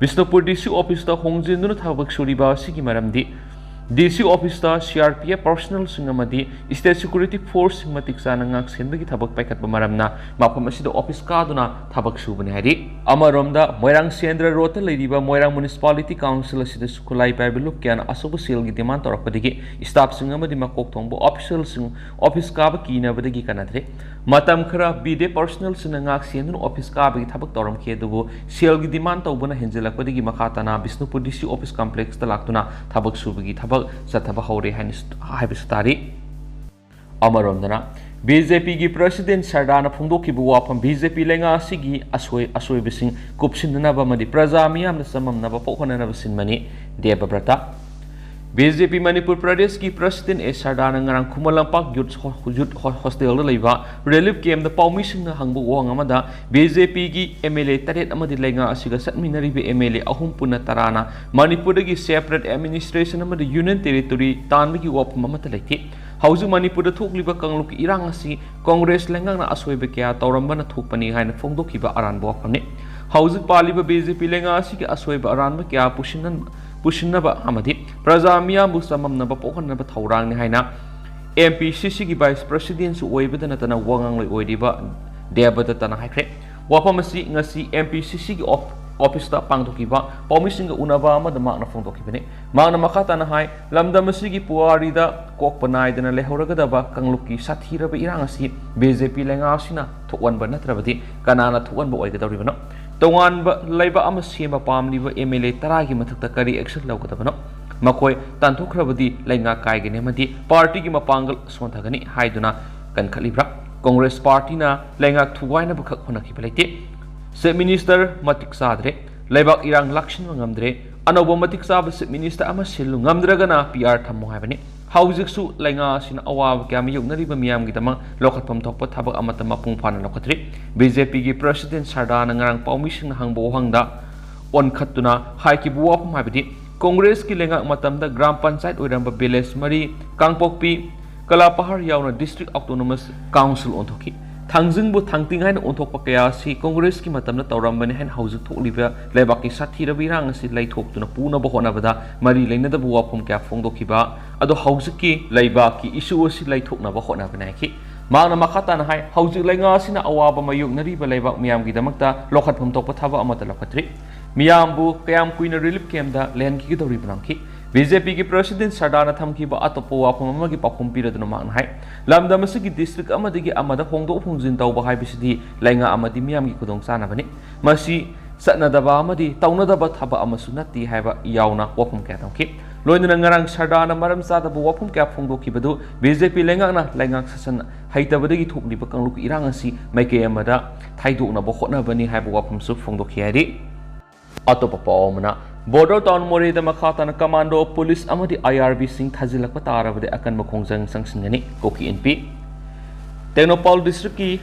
ꯕꯤꯁꯅꯨꯄꯨꯔ ꯗꯤ ꯁꯤ ꯑꯣꯐꯤꯁꯇ ꯍꯣꯡꯖꯤꯟꯗꯨꯅ ꯊꯕꯛ ꯁꯨꯔꯤꯕ ꯑꯁꯤꯒꯤ ꯃꯔꯝꯗꯤ ꯗꯤ ꯁꯤ ꯑꯣꯐꯤꯁꯇ ꯁꯤ ꯑꯥꯔ ꯄꯤ ꯑꯦꯐ ꯄꯔꯁꯣꯅꯦꯜꯁꯤꯡ ꯑꯃꯗꯤ ꯁ꯭ꯇꯦꯠ ꯁꯦꯀ꯭ꯌꯨꯔꯤꯇꯤ ꯐꯣꯔꯁꯁꯤꯡ ꯃꯇꯤꯛ ꯆꯥꯅ ꯉꯥꯛ ꯁꯦꯟꯕꯒꯤ ꯊꯕꯛ ꯄꯥꯏꯈꯠꯄ ꯃꯔꯝꯅ ꯃꯐꯝ ꯑꯁꯤꯗ ꯑꯣꯐꯤꯁ ꯀꯥꯗꯨꯅ ꯊꯕꯛ ꯁꯨꯕꯅꯤ ꯍꯥꯏꯔꯤ꯫ ꯑꯃꯔꯣꯝꯗ ꯃꯣꯏꯔꯥꯡ ꯁꯦꯟꯗ꯭ꯔ ꯔꯣꯗꯇ ꯂꯩꯔꯤꯕ ꯃꯣꯏꯔꯥꯡ ꯃ꯭ꯌꯨꯅꯤꯁꯤꯄꯥꯂꯤꯇꯤ ꯀꯥꯎꯟꯁꯤꯜ ꯑꯁꯤꯗꯁꯨ ꯈꯨꯠꯂꯥꯏ ꯄꯥꯏꯕ ꯂꯨꯞ ꯀꯌꯥꯅ ꯑꯆꯧꯕ ꯁꯦꯜꯒꯤ ꯗꯤꯃꯥꯟ ꯇꯧꯔꯛꯄꯗꯒꯤ ꯁ꯭ꯇꯥꯐꯁꯤꯡ ꯑꯃꯗꯤ ꯃꯀꯣꯛ ꯊꯣꯡꯕ ꯑꯣꯐꯤꯁꯤꯌꯦꯜꯁꯤꯡ ꯑꯣꯐꯤꯁ ꯀꯥꯕ ꯀꯤꯅꯕꯗꯒꯤ ꯀꯟꯅꯗ꯭ꯔꯦ꯫ ꯃꯇꯝ ꯈꯔ ꯕꯤ ꯗꯤ ꯑꯦꯐ ꯄꯔꯁꯣꯅꯦꯜꯁꯤꯡꯅ ꯉꯥꯛ ꯁꯦꯟꯗꯨꯅ ꯑꯣꯐꯤꯁ ꯀꯥꯕꯒꯤ ꯊꯕꯛ ꯇꯧꯔꯝꯈꯤ, ꯑꯗꯨꯕꯨ ꯁꯦꯜꯒꯤ ꯗꯤꯃꯥꯟ ꯇꯧꯕꯅ ꯍꯦꯟꯖꯤꯜꯂꯛꯄꯗꯒꯤ ꯃꯈꯥ ꯇꯥꯅ ꯕꯤꯁꯅꯨꯄꯨꯔ ꯗꯤ ꯁꯤ ꯑꯣꯐꯤꯁ ꯀꯝꯄ꯭ꯂꯦꯛꯁꯇ ꯂꯥꯛꯇꯨꯅ ꯊꯕꯛ ꯁꯨꯕꯒꯤ ꯊꯕꯛ ꯆꯠꯊꯕ ꯍꯧꯔꯦ ꯍꯥꯏꯅ, ꯍꯥꯏꯕꯁꯨ ꯇꯥꯔꯤ꯫ ꯑꯃꯔꯣꯝꯗꯅ ꯕꯤ ꯖꯦ ꯄꯤꯒꯤ ꯄ꯭ꯔꯁꯤꯗꯦꯟ ꯁꯔꯗꯥꯅ ꯐꯣꯡꯗꯣꯛꯈꯤꯕ ꯋꯥꯐꯝ, ꯕꯤ ꯖꯦ ꯄꯤ ꯂꯩꯉꯥꯛ ꯑꯁꯤꯒꯤ ꯑꯁꯣꯏ-, ꯑꯁꯣꯏꯕꯁꯤꯡ ꯀꯨꯞꯁꯤꯟꯅꯅꯕ ꯑꯃꯗꯤ ꯄ꯭ꯔꯖꯥ ꯃꯤꯌꯥꯝꯅ ꯆꯃꯝꯅꯕ ꯄꯣꯛꯍꯟꯅꯅꯕ ꯁꯤꯟꯕꯅꯤ꯫ ꯗꯦꯕꯕ꯭ꯔꯇ꯫ ꯕꯤ ꯖꯦ ꯄꯤ ꯃꯅꯤꯄꯨꯔ ꯄ꯭ꯔꯗꯦꯁꯀꯤ ꯄ꯭ꯔꯁꯤꯗꯦꯟ ꯑꯦ ꯁꯔꯗꯥꯅ ꯉꯔꯥꯡ ꯈꯨꯃꯟ ꯂꯝꯄꯥꯛ ꯌꯨꯠ ꯍꯣ-, ꯌꯨꯠ ꯍꯣ-, ꯍꯣꯁꯇꯦꯜꯗ ꯂꯩꯕ ꯔꯤꯂꯤꯐ ꯀꯦꯝꯞꯇ ꯄꯥꯎꯃꯤꯁꯤꯡꯅ ꯍꯪꯕ ꯋꯥꯍꯪ ꯑꯃꯗ ꯕꯤ ꯖꯦ ꯄꯤꯒꯤ ꯑꯦꯝ ꯑꯦꯜ ꯑꯦ ꯇꯔꯦꯠ ꯑꯃꯗꯤ ꯂꯩꯉꯥꯛ ꯑꯁꯤꯒ ꯆꯠꯃꯤꯟꯅꯔꯤꯕ ꯑꯦꯝ ꯑꯦꯜ ꯑꯦ ꯑꯍꯨꯝ ꯄꯨꯟꯅ ꯇꯔꯥꯅ ꯃꯅꯤꯄꯨꯔꯗꯒꯤ ꯁꯦꯄꯔꯦꯠ ꯑꯦꯗꯃꯤꯅꯤꯁꯇ꯭ꯔꯦꯁꯟ ꯑꯃꯗꯤ ꯌꯨꯅꯤꯌꯟ ꯇꯦꯔꯤꯇꯣꯔꯤ ꯇꯥꯟꯕꯒꯤ ꯋꯥꯐꯝ ꯑꯃꯠꯇ ꯂꯩꯇꯦ꯫ ꯍꯧꯖꯤꯛ ꯃꯅꯤꯄꯨꯔꯗ ꯊꯣꯛꯂꯤꯕ ꯀꯥꯡꯂꯨꯞꯀꯤ ꯏꯔꯥꯡ ꯑꯁꯤ ꯀꯣꯡꯒ꯭ꯔꯦꯁ ꯂꯩꯉꯥꯛꯅ ꯑꯁꯣꯏꯕ ꯀꯌꯥ ꯇꯧꯔꯝꯕꯅ ꯊꯣꯛꯄꯅꯤ ꯍꯥꯏꯅ ꯐꯣꯡꯗꯣꯛꯈꯤꯕ ꯑꯔꯥꯟꯕ ꯋꯥꯐꯝꯅꯤ꯫ ꯍꯧꯖꯤꯛ ꯄꯥꯜꯂꯤꯕ ꯕꯤ ꯖꯦ ꯄꯤ ꯂꯩꯉꯥꯛ ꯑꯁꯤꯒꯤ ꯑꯁꯣꯏꯕ ꯑꯔꯥꯟꯕ ꯀꯌꯥ ꯄꯨꯁꯤꯟꯅ-, ꯄꯨꯁꯤꯟꯅꯕ ꯑꯃꯗꯤ ꯄ꯭ꯔꯖꯥ ꯃꯤꯌꯥꯝꯕꯨ ꯆꯃꯝꯅꯕ ꯄꯣꯛꯍꯟꯅꯕ ꯊꯧꯔꯥꯡꯅꯤ ꯍꯥꯏꯅ ꯑꯦꯝ ꯄꯤ ꯁꯤ ꯁꯤꯒꯤ ꯚꯥꯏꯁ ꯄ꯭ꯔꯁꯤꯗꯦꯟꯁꯨ ꯑꯣꯏꯕꯗ ꯅꯠꯇꯅ ꯋꯥꯉꯥꯡꯂꯣꯏ ꯑꯣꯏꯔꯤꯕ ꯗꯦꯕꯗꯠꯇꯅ ꯍꯥꯏꯈ꯭ꯔꯦ꯫ ꯋꯥꯐꯝ ꯑꯁꯤ ꯉꯁꯤ ꯑꯦꯝ ꯄꯤ ꯁꯤ ꯁꯤꯒꯤ ꯑꯣꯞ-, ꯑꯣꯐꯤꯁꯇ ꯄꯥꯡꯊꯣꯛꯈꯤꯕ ꯄꯥꯎꯃꯤꯁꯤꯡꯒ ꯎꯅꯕ ꯑꯃꯗ ꯃꯍꯥꯛꯅ ꯐꯣꯡꯗꯣꯛꯈꯤꯕꯅꯤ꯫ ꯃꯍꯥꯛꯅ ꯃꯈꯥ ꯇꯥꯅ ꯍꯥꯏ, ꯂꯝꯗꯝ ꯑꯁꯤꯒꯤ ꯄꯨꯋꯥꯔꯤꯗ ꯀꯣꯛꯄ ꯅꯥꯏꯗꯅ ꯂꯩꯍꯧꯔꯒꯗꯕ ꯀꯥꯡꯂꯨꯞꯀꯤ ꯁꯥꯊꯤꯔꯕ ꯏꯔꯥꯡ ꯑꯁꯤ ꯕꯤ ꯖꯦ ꯄꯤ ꯂꯩꯉꯥꯛ ꯑꯁꯤꯅ ꯊꯣꯛꯍꯟꯕ ꯅꯠꯇ꯭ꯔꯕꯗꯤ ꯀꯅꯥꯅ ꯊꯣꯛꯍꯟꯕ ꯑꯣꯏꯒꯗꯧꯔꯤꯕꯅꯣ? ꯇꯣꯉꯥꯟꯕ ꯂꯩꯕꯥꯛ ꯑꯃ ꯁꯦꯝꯕ ꯄꯥꯝꯂꯤꯕ ꯑꯦꯝ ꯑꯦꯜ ꯑꯦ ꯇꯔꯥꯒꯤ ꯃꯊꯛꯇ ꯀꯔꯤ ꯑꯦꯛꯁꯟ ꯂꯧꯒꯗꯕꯅꯣ? ꯃꯈꯣꯏ ꯇꯥꯟꯊꯣꯛꯈ꯭ꯔꯕꯗꯤ ꯂꯩꯉꯥꯛ ꯀꯥꯏꯒꯅꯤ ꯑꯃꯗꯤ ꯄꯥꯔꯇꯤꯒꯤ ꯃꯄꯥꯡꯒꯜ ꯁꯣꯟꯊꯒꯅꯤ ꯍꯥꯏꯗꯨꯅ ꯀꯟꯈꯠꯂꯤꯕ꯭ꯔꯥ? ꯀꯣꯡꯒ꯭ꯔꯦꯁ ꯄꯥꯔꯇꯤꯅ ꯂꯩꯉꯥꯛ ꯊꯨꯒꯥꯏꯅꯕꯈꯛ ꯍꯣꯠꯅꯈꯤꯕ ꯂꯩꯇꯦ꯫ ꯆꯤꯐ ꯃꯤꯅꯤꯁꯇꯔ ꯃꯇꯤꯛ ꯆꯥꯗ꯭ꯔꯦ, ꯂꯩꯕꯥꯛ ꯏꯔꯥꯡ ꯂꯥꯛꯁꯤꯟꯕ ꯉꯝꯗ꯭ꯔꯦ, ꯑꯅꯧꯕ ꯃꯇꯤꯛ ꯆꯥꯕ ꯆꯤꯐ ꯃꯤꯅꯤꯁꯇꯔ ꯑꯃ ꯁꯤꯜꯂꯨ, ꯉꯝꯗ꯭ꯔꯒꯅ ꯄꯤ ꯑꯥꯔ ꯊꯝꯃꯨ ꯍꯥꯏꯕꯅꯤ꯫ ꯍꯧꯖꯤꯛꯁꯨ ꯂꯩꯉꯥꯛ ꯑꯁꯤꯅ ꯑꯋꯥꯕ ꯀꯌꯥ ꯃꯥꯌꯣꯛꯅꯔꯤꯕ ꯃꯤꯌꯥꯝꯒꯤꯗꯃꯛ ꯂꯧꯈꯠꯐꯝ ꯊꯣꯛꯄ ꯊꯕꯛ ꯑꯃꯠꯇ ꯃꯄꯨꯡ ꯐꯥꯅ ꯂꯧꯈꯠꯇ꯭ꯔꯤ꯫ ꯕꯤ ꯖꯦ ꯄꯤꯒꯤ ꯄ꯭ꯔꯁꯤꯗꯦꯟ ꯁꯔꯗꯥꯅ ꯉꯔꯥꯡ ꯄꯥꯎꯃꯤꯁꯤꯡꯅ ꯍꯪꯕ ꯋꯥꯍꯪꯗ ꯑꯣꯟꯈꯠꯇꯨꯅ ꯍꯥꯏꯈꯤꯕ ꯋꯥꯐꯝ ꯍꯥꯏꯕꯗꯤ ꯀꯣꯡꯒ꯭ꯔꯦꯁꯀꯤ ꯂꯩꯉꯥꯛ ꯃꯇꯝꯗ ꯒ꯭ꯔꯥꯝ ꯄꯟꯆꯥꯌꯠ ꯑꯣꯏꯔꯝꯕ ꯚꯤꯂꯦꯖ ꯃꯔꯤ, ꯀꯥꯡꯄꯣꯛꯄꯤ, ꯀꯂꯥꯄꯍꯥꯔ ꯌꯥꯎꯅ ꯗꯤꯁꯇ꯭ꯔꯤꯛ ꯑꯣꯇꯣꯅꯣꯃꯁ ꯀꯥꯎꯟꯁꯤꯜ ꯑꯣꯟꯊꯣꯛꯈꯤ꯫ ꯊꯥꯡꯖꯤꯡꯕꯨ ꯊꯥꯡꯇꯤꯡ ꯍꯥꯏꯅ ꯑꯣꯟꯊꯣꯛꯄ ꯀꯌꯥ ꯑꯁꯤ ꯀꯣꯡꯒ꯭ꯔꯦꯁꯀꯤ ꯃꯇꯝꯗ ꯇꯧꯔꯝꯕꯅꯤ ꯍꯥꯏꯅ ꯍꯧꯖꯤꯛ ꯊꯣꯛꯂꯤꯕ ꯂꯩꯕꯥꯛꯀꯤ ꯁꯥꯊꯤꯔꯕ ꯏꯔꯥꯡ ꯑꯁꯤ ꯂꯩꯊꯣꯛꯇꯨꯅ ꯄꯨꯅꯕ ꯍꯣꯠꯅꯕꯗ ꯃꯔꯤ ꯂꯩꯅꯗꯕ ꯋꯥꯐꯝ ꯀꯌꯥ ꯐꯣꯡꯗꯣꯛꯈꯤꯕ ꯑꯗꯣ ꯍꯧꯖꯤꯛꯀꯤ ꯂꯩꯕꯥꯛꯀꯤ ꯏꯁꯨ ꯑꯁꯤ ꯂꯩꯊꯣꯛꯅꯕ ꯍꯣꯠꯅꯕꯅꯤ ꯍꯥꯏꯈꯤ꯫ ꯃꯍꯥꯛꯅ ꯃꯈꯥ ꯇꯥꯅ ꯍꯥꯏ, ꯍꯧꯖꯤꯛ ꯂꯩꯉꯥꯛ ꯑꯁꯤꯅ ꯑꯋꯥꯕ ꯃꯥꯌꯣꯛꯅꯔꯤꯕ ꯂꯩꯕꯥꯛ ꯃꯤꯌꯥꯝꯒꯤꯗꯃꯛꯇ ꯂꯧꯈꯠꯐꯝ ꯊꯣꯛꯄ ꯊꯕꯛ ꯑꯃꯠꯇ ꯂꯧꯈꯠꯇ꯭ꯔꯤ꯫ ꯃꯤꯌꯥꯝꯕꯨ ꯀꯌꯥꯝ ꯀꯨꯏꯅ ꯔꯤꯂꯤꯐ ꯀꯦꯝꯞꯇ ꯂꯩꯍꯟꯈꯤꯒꯗꯧꯔꯤꯕꯅꯣ ꯍꯪꯈꯤ꯫ ꯕꯤ ꯖꯦ ꯄꯤꯒꯤ ꯄ꯭ꯔꯁꯤꯗꯦꯟ ꯁꯔꯗꯥꯅ ꯊꯝꯈꯤꯕ ꯑꯇꯣꯞꯄ ꯋꯥꯐꯝ ꯑꯃꯒꯤ ꯄꯥꯎꯈꯨꯝ ꯄꯤꯔꯗꯨꯅ ꯃꯍꯥꯛꯅ ꯍꯥꯏ, ꯂꯝꯗꯝ ꯑꯁꯤꯒꯤ ꯗꯤꯁꯇ꯭ꯔꯤꯛ ꯑꯃꯗꯒꯤ ꯑꯃꯗ ꯍꯣꯡꯗꯣꯛ ꯍꯣꯡꯖꯤꯟ ꯇꯧꯕ ꯍꯥꯏꯕꯁꯤꯗꯤ ꯂꯩꯉꯥꯛ ꯑꯃꯗꯤ ꯃꯤꯌꯥꯝꯒꯤ ꯈꯨꯗꯣꯡꯆꯥꯅꯕꯅꯤ꯫ ꯃꯁꯤ ꯆꯠꯅꯗꯕ ꯑꯃꯗꯤ ꯇꯧꯅꯗꯕ ꯊꯕꯛ ꯑꯃꯁꯨ ꯅꯠꯇꯦ ꯍꯥꯏꯕ ꯌꯥꯎꯅ ꯋꯥꯐꯝ ꯀꯌꯥ ꯊꯝꯈꯤ꯫ ꯂꯣꯏꯅꯅ ꯉꯔꯥꯡ ꯁꯔꯗꯥꯅ ꯃꯔꯝ ꯆꯥꯗꯕ ꯋꯥꯐꯝ ꯀꯌꯥ ꯐꯣꯡꯗꯣꯛꯈꯤꯕꯗꯨ ꯕꯤ ꯖꯦ ꯄꯤ ꯂꯩꯉꯥꯛꯅ ꯂꯩꯉꯥꯛ ꯁꯥꯁꯟ ꯍꯩꯇꯕꯗꯒꯤ ꯊꯣꯛꯂꯤꯕ ꯀꯥꯡꯂꯨꯞꯀꯤ ꯏꯔꯥꯡ ꯑꯁꯤ ꯃꯥꯏꯀꯩ ꯑꯃꯗ ꯊꯩꯗꯣꯛꯅꯕ ꯍꯣꯠꯅꯕꯅꯤ ꯍꯥꯏꯕ ꯋꯥꯐꯝꯁꯨ ꯐꯣꯡꯗꯣꯛꯈꯤ ꯍꯥꯏꯔꯤ꯫ ꯑꯇꯣꯞꯄ ꯄꯥꯎ ꯑꯃꯅ, ꯕꯣꯔꯗꯔ ꯇꯥꯎꯟ ꯃꯣꯔꯦꯗ ꯃꯈꯥ ꯇꯥꯅ ꯀꯃꯥꯟꯗꯣ, ꯄꯨꯂꯤꯁ ꯑꯃꯗꯤ ꯑꯥꯏ ꯑꯥꯔ ꯕꯤꯁꯤꯡ ꯊꯥꯖꯤꯜꯂꯛꯄ ꯇꯥꯔꯕꯗꯤ ꯑꯀꯟꯕ ꯈꯣꯡꯖꯪ ꯆꯪꯁꯤꯟꯒꯅꯤ꯫ ꯀꯨꯀꯤ ꯏꯟꯄꯤ꯫ ꯇꯦꯡꯅꯧꯄꯥꯜ ꯗꯤꯁꯇ꯭ꯔꯤꯛꯀꯤ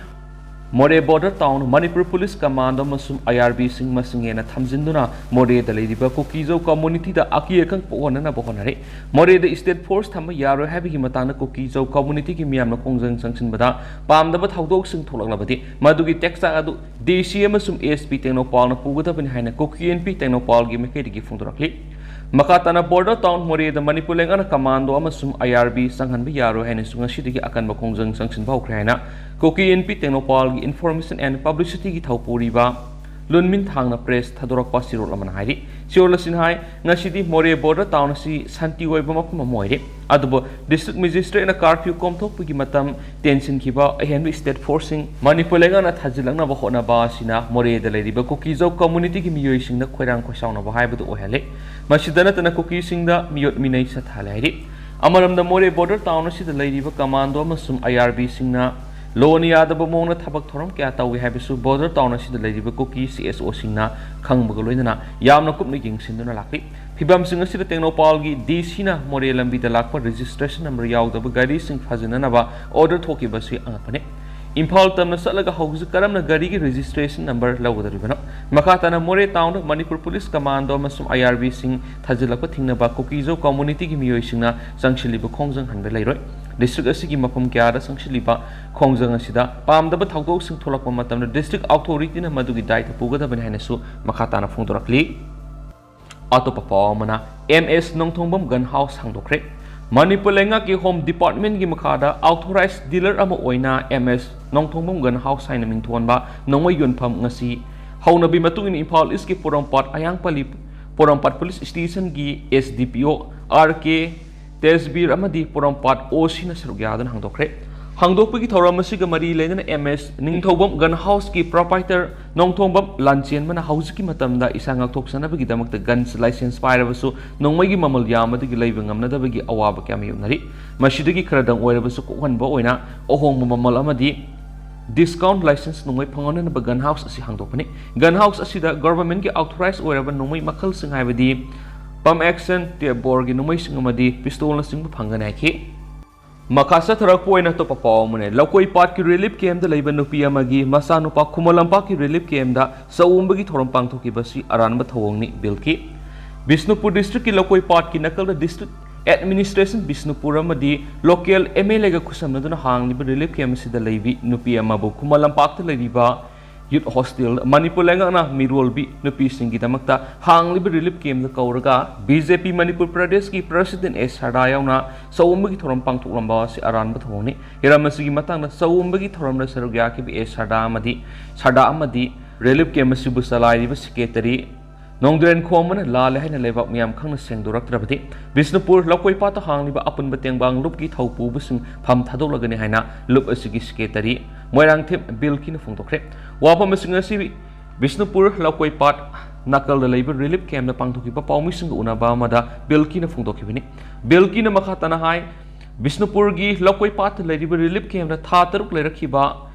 ꯃꯣꯔꯦ border town Manipur police commando ꯑꯃꯁꯨꯡ ꯑꯥꯏ ꯑꯥꯔ ꯕꯤꯁꯤꯡ ꯃꯁꯤꯡ ꯍꯦꯟꯅ ꯊꯝꯖꯤꯟꯗꯨꯅ ꯃꯣꯔꯦꯗ ꯂꯩꯔꯤꯕ ꯀꯨꯀꯤꯖꯧ ꯀꯝꯃꯨꯅꯤꯇꯤꯗ ꯑꯀꯤ ꯑꯈꯪ ꯄꯣꯛꯍꯟꯅꯅꯕ ꯍꯣꯠꯅꯔꯤ꯫ ꯃꯣꯔꯦꯗ ꯏꯁꯇꯦꯠ ꯐꯣꯔꯁ ꯊꯝꯕ ꯌꯥꯔꯣꯏ ꯍꯥꯏꯕꯒꯤ ꯃꯇꯥꯡꯗ ꯀꯨꯀꯤꯖꯧ ꯀꯝꯃꯨꯅꯤꯇꯤꯒꯤ ꯃꯤꯌꯥꯝꯅ ꯈꯣꯡꯖꯪ ꯆꯪꯁꯤꯟꯕꯗ ꯄꯥꯝꯗꯕ ꯊꯧꯗꯣꯛꯁꯤꯡ ꯊꯣꯛꯂꯛꯂꯕꯗꯤ ꯃꯗꯨꯒꯤ ꯇꯦꯛꯆꯥꯛ ꯑꯗꯨ ꯗꯤ ꯁꯤ ꯑꯃꯁꯨꯡ ꯑꯦꯁ ꯄꯤ ꯇꯦꯡꯅꯧꯄꯥꯜꯅ ꯄꯨꯒꯗꯕꯅꯤ ꯍꯥꯏꯅ ꯀꯨꯀꯤ ꯏꯟꯄꯤ ꯇꯦꯡꯅꯧꯄꯥꯜꯒꯤ ꯃꯥꯏꯀꯩꯗꯒꯤ ꯐꯣꯡꯗꯣꯔꯛꯂꯤ꯫ ꯃꯈꯥ ꯇꯥꯅ ꯕꯣꯔꯗꯔ ꯇꯥꯎꯟ ꯃꯣꯔꯦꯗ ꯃꯅꯤꯄꯨꯔ ꯂꯩꯉꯥꯛꯅ ꯀꯃꯥꯟꯗꯣ ꯑꯃꯁꯨꯡ ꯑꯥꯏ ꯑꯥꯔ ꯕꯤ ꯆꯪꯍꯟꯕ ꯌꯥꯔꯣꯏ ꯍꯥꯏꯅꯁꯨ ꯉꯁꯤꯗꯒꯤ ꯑꯀꯟꯕ ꯈꯣꯡꯖꯪ ꯆꯪꯁꯤꯟꯕ ꯍꯧꯈ꯭ꯔꯦ ꯍꯥꯏꯅ ꯀꯨꯀꯤ ꯏꯟꯄꯤ ꯇꯦꯡꯅꯧꯄꯥꯜꯒꯤ ꯏꯟꯐꯣꯔꯃꯦꯁꯟ ꯑꯦꯟ ꯄꯕ꯭ꯂꯤꯁꯤꯇꯤꯒꯤ ꯊꯧꯄꯨꯔꯤꯕ ꯂꯨꯟꯃꯤꯟ ꯊꯥꯡꯅ ꯄ꯭ꯔꯦꯁ ꯊꯥꯗꯣꯔꯛꯄ ꯆꯦꯔꯣꯜ ꯑꯃꯅ ꯍꯥꯏꯔꯤ꯫ ꯆꯦꯔꯣꯜ ꯑꯁꯤꯅ ꯍꯥꯏ, ꯉꯁꯤꯗꯤ ꯃꯣꯔꯦ ꯕꯣꯔꯗꯔ ꯇꯥꯎꯟ ꯑꯁꯤ ꯁꯥꯟꯇꯤ ꯑꯣꯏꯕ ꯃꯐꯝ ꯑꯃ ꯑꯣꯏꯔꯦ꯫ ꯑꯗꯨꯕꯨ ꯗꯤꯁꯇ꯭ꯔꯤꯛ ꯃꯦꯖꯤꯁꯇ꯭ꯔꯦꯠꯅ ꯀꯥꯔꯐ꯭ꯌꯨ ꯀꯣꯝꯊꯣꯛꯄꯒꯤ ꯃꯇꯝ ꯇꯦꯟꯁꯤꯟꯈꯤꯕ ꯑꯍꯦꯟꯕ ꯏꯁꯇꯦꯠ ꯐꯣꯔꯁꯁꯤꯡ ꯃꯅꯤꯄꯨꯔ ꯂꯩꯉꯥꯛꯅ ꯊꯥꯖꯤꯜꯂꯛꯅꯕ ꯍꯣꯠꯅꯕ ꯑꯁꯤꯅ ꯃꯣꯔꯦꯗ ꯂꯩꯔꯤꯕ ꯀꯨꯀꯤꯖꯧ ꯀꯝꯃꯨꯅꯤꯇꯤꯒꯤ ꯃꯤꯑꯣꯏꯁꯤꯡꯗ ꯈꯣꯏꯔꯥꯡ ꯈꯣꯏꯁꯥꯎꯅꯕ ꯍꯥꯏꯕꯗꯨ ꯑꯣꯏꯍꯜꯂꯦ꯫ ꯃꯁꯤꯗ ꯅꯠꯇꯅ ꯀꯨꯀꯤꯁꯤꯡꯗ ꯃꯤꯑꯣꯠ ꯃꯤꯅꯩ ꯁꯥꯊꯥꯂꯦ ꯍꯥꯏꯔꯤ꯫ ꯑꯃꯔꯣꯝꯗ ꯃꯣꯔꯦ ꯕꯣꯔꯗꯔ ꯇꯥꯎꯟ ꯑꯁꯤꯗ ꯂꯩꯔꯤꯕ ꯀꯃꯥꯟꯗꯣ ꯑꯃꯁꯨꯡ ꯑꯥꯏ ꯑꯥꯔ ꯕꯤꯁꯤꯡꯅ ꯂꯣꯅ ꯌꯥꯗꯕ ꯃꯑꯣꯡꯗ ꯊꯕꯛ ꯊꯧꯔꯝ ꯀꯌꯥ ꯇꯧꯏ ꯍꯥꯏꯕꯁꯨ ꯕꯣꯔꯗꯔ ꯇꯥꯎꯟ ꯑꯁꯤꯗ ꯂꯩꯔꯤꯕ ꯀꯨꯀꯤ ꯁꯤ ꯑꯦꯁ ꯑꯣꯁꯤꯡꯅ ꯈꯪꯕꯒ ꯂꯣꯏꯅꯅ ꯌꯥꯝꯅ ꯀꯨꯞꯅ ꯌꯦꯡꯁꯤꯟꯗꯨꯅ ꯂꯥꯛꯂꯤ꯫ ꯐꯤꯕꯝꯁꯤꯡ ꯑꯁꯤꯗ ꯇꯦꯡꯅꯧꯄꯥꯜꯒꯤ ꯗꯤ ꯁꯤꯅ ꯃꯣꯔꯦ ꯂꯝꯕꯤꯗ ꯂꯥꯛꯄ ꯔꯦꯖꯤꯁꯇ꯭ꯔꯦꯁꯟ ꯅꯝꯕꯔ ꯌꯥꯎꯗꯕ ꯒꯥꯔꯤꯁꯤꯡ ꯐꯥꯖꯤꯟꯅꯅꯕ ꯑꯣꯔꯗꯔ ꯊꯣꯛꯈꯤꯕꯁꯤ ꯑꯉꯛꯄꯅꯤ꯫ ꯏꯝꯐꯥꯜ ꯇꯝꯅ ꯆꯠꯂꯒ ꯍꯧꯖꯤꯛ ꯀꯔꯝꯅ ꯒꯥꯔꯤꯒꯤ ꯔꯦꯖꯤꯁꯇ꯭ꯔꯦꯁꯟ ꯅꯝꯕꯔ ꯂꯧꯒꯗꯧꯔꯤꯕꯅꯣ? ꯃꯈꯥ ꯇꯥꯅ ꯃꯣꯔꯦ ꯇꯥꯎꯟꯗ ꯃꯅꯤꯄꯨꯔ ꯄꯨꯂꯤꯁ ꯀꯃꯥꯟꯗꯣ ꯑꯃꯁꯨꯡ ꯑꯥꯏ ꯑꯥꯔ ꯕꯤꯁꯤꯡ ꯊꯥꯖꯤꯜꯂꯛꯄ ꯊꯤꯡꯅꯕ ꯀꯨꯀꯤꯖꯧ ꯀꯝꯃꯨꯅꯤꯇꯤꯒꯤ ꯃꯤꯑꯣꯏꯁꯤꯡꯅ ꯆꯪꯁꯤꯜꯂꯤꯕ ꯈꯣꯡꯖꯪ ꯍꯟꯕ ꯂꯩꯔꯣꯏ꯫ ꯗꯤꯁꯇ꯭ꯔꯤꯛ ꯑꯁꯤꯒꯤ ꯃꯐꯝ ꯀꯌꯥꯗ ꯆꯪꯁꯤꯜꯂꯤꯕ ꯈꯣꯡꯖꯪ ꯑꯁꯤꯗ ꯄꯥꯝꯗꯕ ꯊꯧꯗꯣꯛꯁꯤꯡ ꯊꯣꯛꯂꯛꯄ ꯃꯇꯝꯗ ꯗꯤꯁꯇ꯭ꯔꯤꯛ ꯑꯣꯊꯣꯔꯤꯇꯤꯅ ꯃꯗꯨꯒꯤ ꯗꯥꯏꯇ ꯄꯨꯒꯗꯕꯅꯤ ꯍꯥꯏꯅꯁꯨ ꯃꯈꯥ ꯇꯥꯅ ꯐꯣꯡꯗꯣꯔꯛꯂꯤ꯫ ꯑꯇꯣꯞꯄ ꯄꯥꯎ ꯑꯃꯅ, ꯑꯦꯝ ꯑꯦꯁ ꯅꯣꯡꯊꯣꯡꯕꯝ ꯒꯟ ꯍꯥꯎꯁ ꯍꯥꯡꯗꯣꯛꯈ꯭ꯔꯦ꯫ ꯃꯅꯤꯄꯨꯔ ꯂꯩꯉꯥꯛꯀꯤ ꯍꯣꯝ ꯗꯤꯄꯥꯔꯠꯃꯦꯟꯒꯤ ꯃꯈꯥꯗ ꯑꯣꯊꯣꯔꯥꯏꯖ ꯗꯤꯂꯔ ꯑꯃ ꯑꯣꯏꯅ ꯑꯦꯝ ꯑꯦꯁ ꯅꯣꯡꯊꯣꯡꯕꯝ ꯒꯟ ꯍꯥꯎꯁ ꯍꯥꯏꯅ ꯃꯤꯡꯊꯣꯟꯕ ꯅꯣꯡꯃꯩ ꯌꯣꯟꯐꯝ ꯉꯁꯤ ꯍꯧꯅꯕꯤ ꯃꯇꯨꯡ ꯏꯟꯅ ꯏꯝꯐꯥꯜ ꯏꯁꯀꯤ ꯄꯣꯔꯣꯝꯄꯥꯠ ꯑꯌꯥꯡꯄꯜꯂꯤ ꯄꯣꯔꯣꯝꯄꯥꯠ ꯄꯨꯂꯤꯁ ꯁ꯭ꯇꯦꯁꯟꯒꯤ ꯑꯦꯁ ꯗꯤ ꯄꯤ ꯑꯣ ꯑꯥꯔ ꯀꯦ ꯇꯦꯖꯕꯤꯔ ꯑꯃꯗꯤ ꯄꯣꯔꯣꯝꯄꯥꯠ ꯑꯣ ꯁꯤꯅ ꯁꯔꯨꯛ ꯌꯥꯗꯨꯅ ꯍꯥꯡꯗꯣꯛꯈ꯭ꯔꯦ꯫ ꯍꯥꯡꯗꯣꯛꯄꯒꯤ ꯊꯧꯔꯝ ꯑꯁꯤꯒ ꯃꯔꯤ ꯂꯩꯅꯅ ꯑꯦꯝ ꯑꯦꯁ ꯅꯤꯡꯊꯧꯕꯝ ꯒꯟ ꯍꯥꯎꯁꯀꯤ ꯄ꯭ꯔꯣꯄꯥꯏꯇꯔ ꯅꯣꯡꯊꯣꯡꯕꯝ ꯂꯥꯟꯆꯦꯟꯕꯅ ꯍꯧꯖꯤꯛꯀꯤ ꯃꯇꯝꯗ ꯏꯁꯥ ꯉꯥꯛꯊꯣꯛꯆꯅꯕꯒꯤꯗꯃꯛꯇ ꯒꯟꯁ ꯂꯥꯏꯁꯦꯟꯁ ꯄꯥꯏꯔꯕꯁꯨ ꯅꯣꯡꯃꯩꯒꯤ ꯃꯃꯜ ꯌꯥꯝꯕꯗꯒꯤ ꯂꯩꯕ ꯉꯝꯅꯗꯕꯒꯤ ꯑꯋꯥꯕ ꯀꯌꯥ ꯃꯥꯌꯣꯛꯅꯔꯤ꯫ ꯃꯁꯤꯗꯒꯤ ꯈꯔꯗꯪ ꯑꯣꯏꯔꯕꯁꯨ ꯀꯣꯛꯍꯟꯕ ꯑꯣꯏꯅ ꯑꯍꯣꯡꯕ ꯃꯃꯜ ꯑꯃꯗꯤ Discount license ꯅꯣꯡꯃꯩ ꯐꯪꯍꯟꯅꯅꯕ gun house ꯑꯁꯤ ꯍꯥꯡꯗꯣꯛꯄꯅꯤ꯫ Gun house ꯑꯁꯤꯗ government ꯀꯤ authorize ꯑꯣꯏꯔꯕ ꯅꯣꯡꯃꯩ ꯃꯈꯜꯁꯤꯡ ꯍꯥꯏꯕꯗꯤ pump action, tape bore ꯒꯤ ꯅꯣꯡꯃꯩꯁꯤꯡ ꯑꯃꯗꯤ pistol ꯅꯆꯤꯡꯕ ꯐꯪꯒꯅꯤ ꯍꯥꯏꯈꯤ꯫ ꯃꯈꯥ ꯆꯠꯊꯔꯛꯄ ꯑꯣꯏꯅ ꯑꯇꯣꯞꯄ ꯄꯥꯎ ꯑꯃꯅ, ꯂꯧꯀꯣꯏ ꯄꯥꯠꯀꯤ relief camp ꯗ ꯂꯩꯕ ꯅꯨꯄꯤ ꯑꯃꯒꯤ ꯃꯆꯥꯅꯨꯄꯥ ꯈꯨꯃꯟ ꯂꯝꯄꯥꯛꯀꯤ relief camp ꯗ ꯆꯥꯛꯎꯝꯕꯒꯤ ꯊꯧꯔꯝ ꯄꯥꯡꯊꯣꯛꯈꯤꯕ ꯑꯁꯤ ꯑꯔꯥꯟꯕ ꯊꯧꯑꯣꯡꯅꯤ ꯕꯤꯜꯀꯤ꯫ ꯕꯤꯁꯅꯨꯄꯨꯔ district ꯀꯤ ꯂꯧꯀꯣꯏ ꯄꯥꯠꯀꯤ ꯅꯥꯀꯜꯗ district administration ꯕꯤꯁꯅꯨꯄꯨꯔ ꯑꯃꯗꯤ local M L A ꯒ ꯈꯨꯠꯁꯝꯅꯗꯨꯅ ꯍꯥꯡꯂꯤꯕ relief camp ꯑꯁꯤꯗ ꯂꯩꯕꯤ ꯅꯨꯄꯤ ꯑꯃꯕꯨ ꯈꯨꯃꯟ ꯂꯝꯄꯥꯛꯇ ꯂꯩꯔꯤꯕ youth hostel, ꯃꯅꯤꯄꯨꯔ ꯂꯩꯉꯥꯛꯅ ꯃꯤꯔꯣꯜꯕꯤ ꯅꯨꯄꯤꯁꯤꯡꯒꯤꯗꯃꯛꯇ ꯍꯥꯡꯂꯤꯕ relief camp ꯗ ꯀꯧꯔꯒ B J P ꯃꯅꯤꯄꯨꯔ ꯄ꯭ꯔꯗꯦꯁꯀꯤ president ꯑꯦꯁ ꯁꯔꯗꯥ ꯌꯥꯎꯅ ꯆꯥꯛꯎꯝꯕꯒꯤ ꯊꯧꯔꯝ ꯄꯥꯡꯊꯣꯛꯂꯝꯕ ꯑꯁꯤ ꯑꯔꯥꯟꯕ ꯊꯧꯑꯣꯡꯅꯤ꯫ ꯍꯤꯔꯝ ꯑꯁꯤꯒꯤ ꯃꯇꯥꯡꯗ ꯆꯥꯛꯎꯝꯕꯒꯤ ꯊꯧꯔꯝꯗ ꯁꯔꯨꯛ ꯌꯥꯈꯤꯕ ꯑꯦꯁ ꯁꯔꯗꯥ ꯑꯃꯗꯤ, ꯁꯔꯗꯥ ꯑꯃꯗꯤ relief camp ꯑꯁꯤꯕꯨ ꯆꯂꯥꯏꯔꯤꯕ secretary ꯅꯣꯡꯗ꯭ꯔꯦꯟ ꯈꯣꯝꯕꯅ ꯂꯥꯜꯂꯦ ꯍꯥꯏꯅ ꯂꯩꯕꯥꯛ ꯃꯤꯌꯥꯝ ꯈꯪꯅ ꯁꯦꯡꯗꯣꯔꯛꯇ꯭ꯔꯕꯗꯤ ꯕꯤꯁꯅꯨꯄꯨꯔ ꯂꯧꯀꯣꯏ ꯄꯥꯠꯇ ꯍꯥꯡꯂꯤꯕ ꯑꯄꯨꯟꯕ ꯇꯦꯡꯕꯥꯡ ꯂꯨꯞꯀꯤ ꯊꯧꯄꯨꯕꯁꯤꯡ ꯐꯝ ꯊꯥꯗꯣꯛꯂꯒꯅꯤ ꯍꯥꯏꯅ ꯂꯨꯞ ꯑꯁꯤꯒꯤ secretary ꯃꯣꯏꯔꯥꯡꯊꯦꯝ ꯕꯤꯜꯀꯤꯅ ꯐꯣꯡꯗꯣꯛꯈ꯭ꯔꯦ꯫ ꯋꯥꯐꯝ ꯑꯁꯤꯡ ꯑꯁꯤ ꯕꯤꯁꯅꯨꯄꯨꯔ ꯂꯧꯀꯣꯏ ꯄꯥꯠ ꯅꯥꯀꯜꯗ ꯂꯩꯕ relief camp ꯗ ꯄꯥꯡꯊꯣꯛꯈꯤꯕ ꯄꯥꯎꯃꯤꯁꯤꯡꯒ ꯎꯅꯕ ꯑꯃꯗ ꯕꯤꯜꯀꯤꯅ ꯐꯣꯡꯗꯣꯛꯈꯤꯕꯅꯤ꯫ ꯕꯤꯜꯀꯤꯅ ꯃꯈꯥ ꯇꯥꯅ ꯍꯥꯏ, ꯕꯤꯁꯅꯨꯄꯨꯔꯒꯤ ꯂꯧꯀꯣꯏ ꯄꯥꯠꯇ ꯂꯩꯔꯤꯕ relief camp ꯗ ꯊꯥ ꯇꯔꯨꯛ ꯂꯩꯔꯛꯈꯤꯕ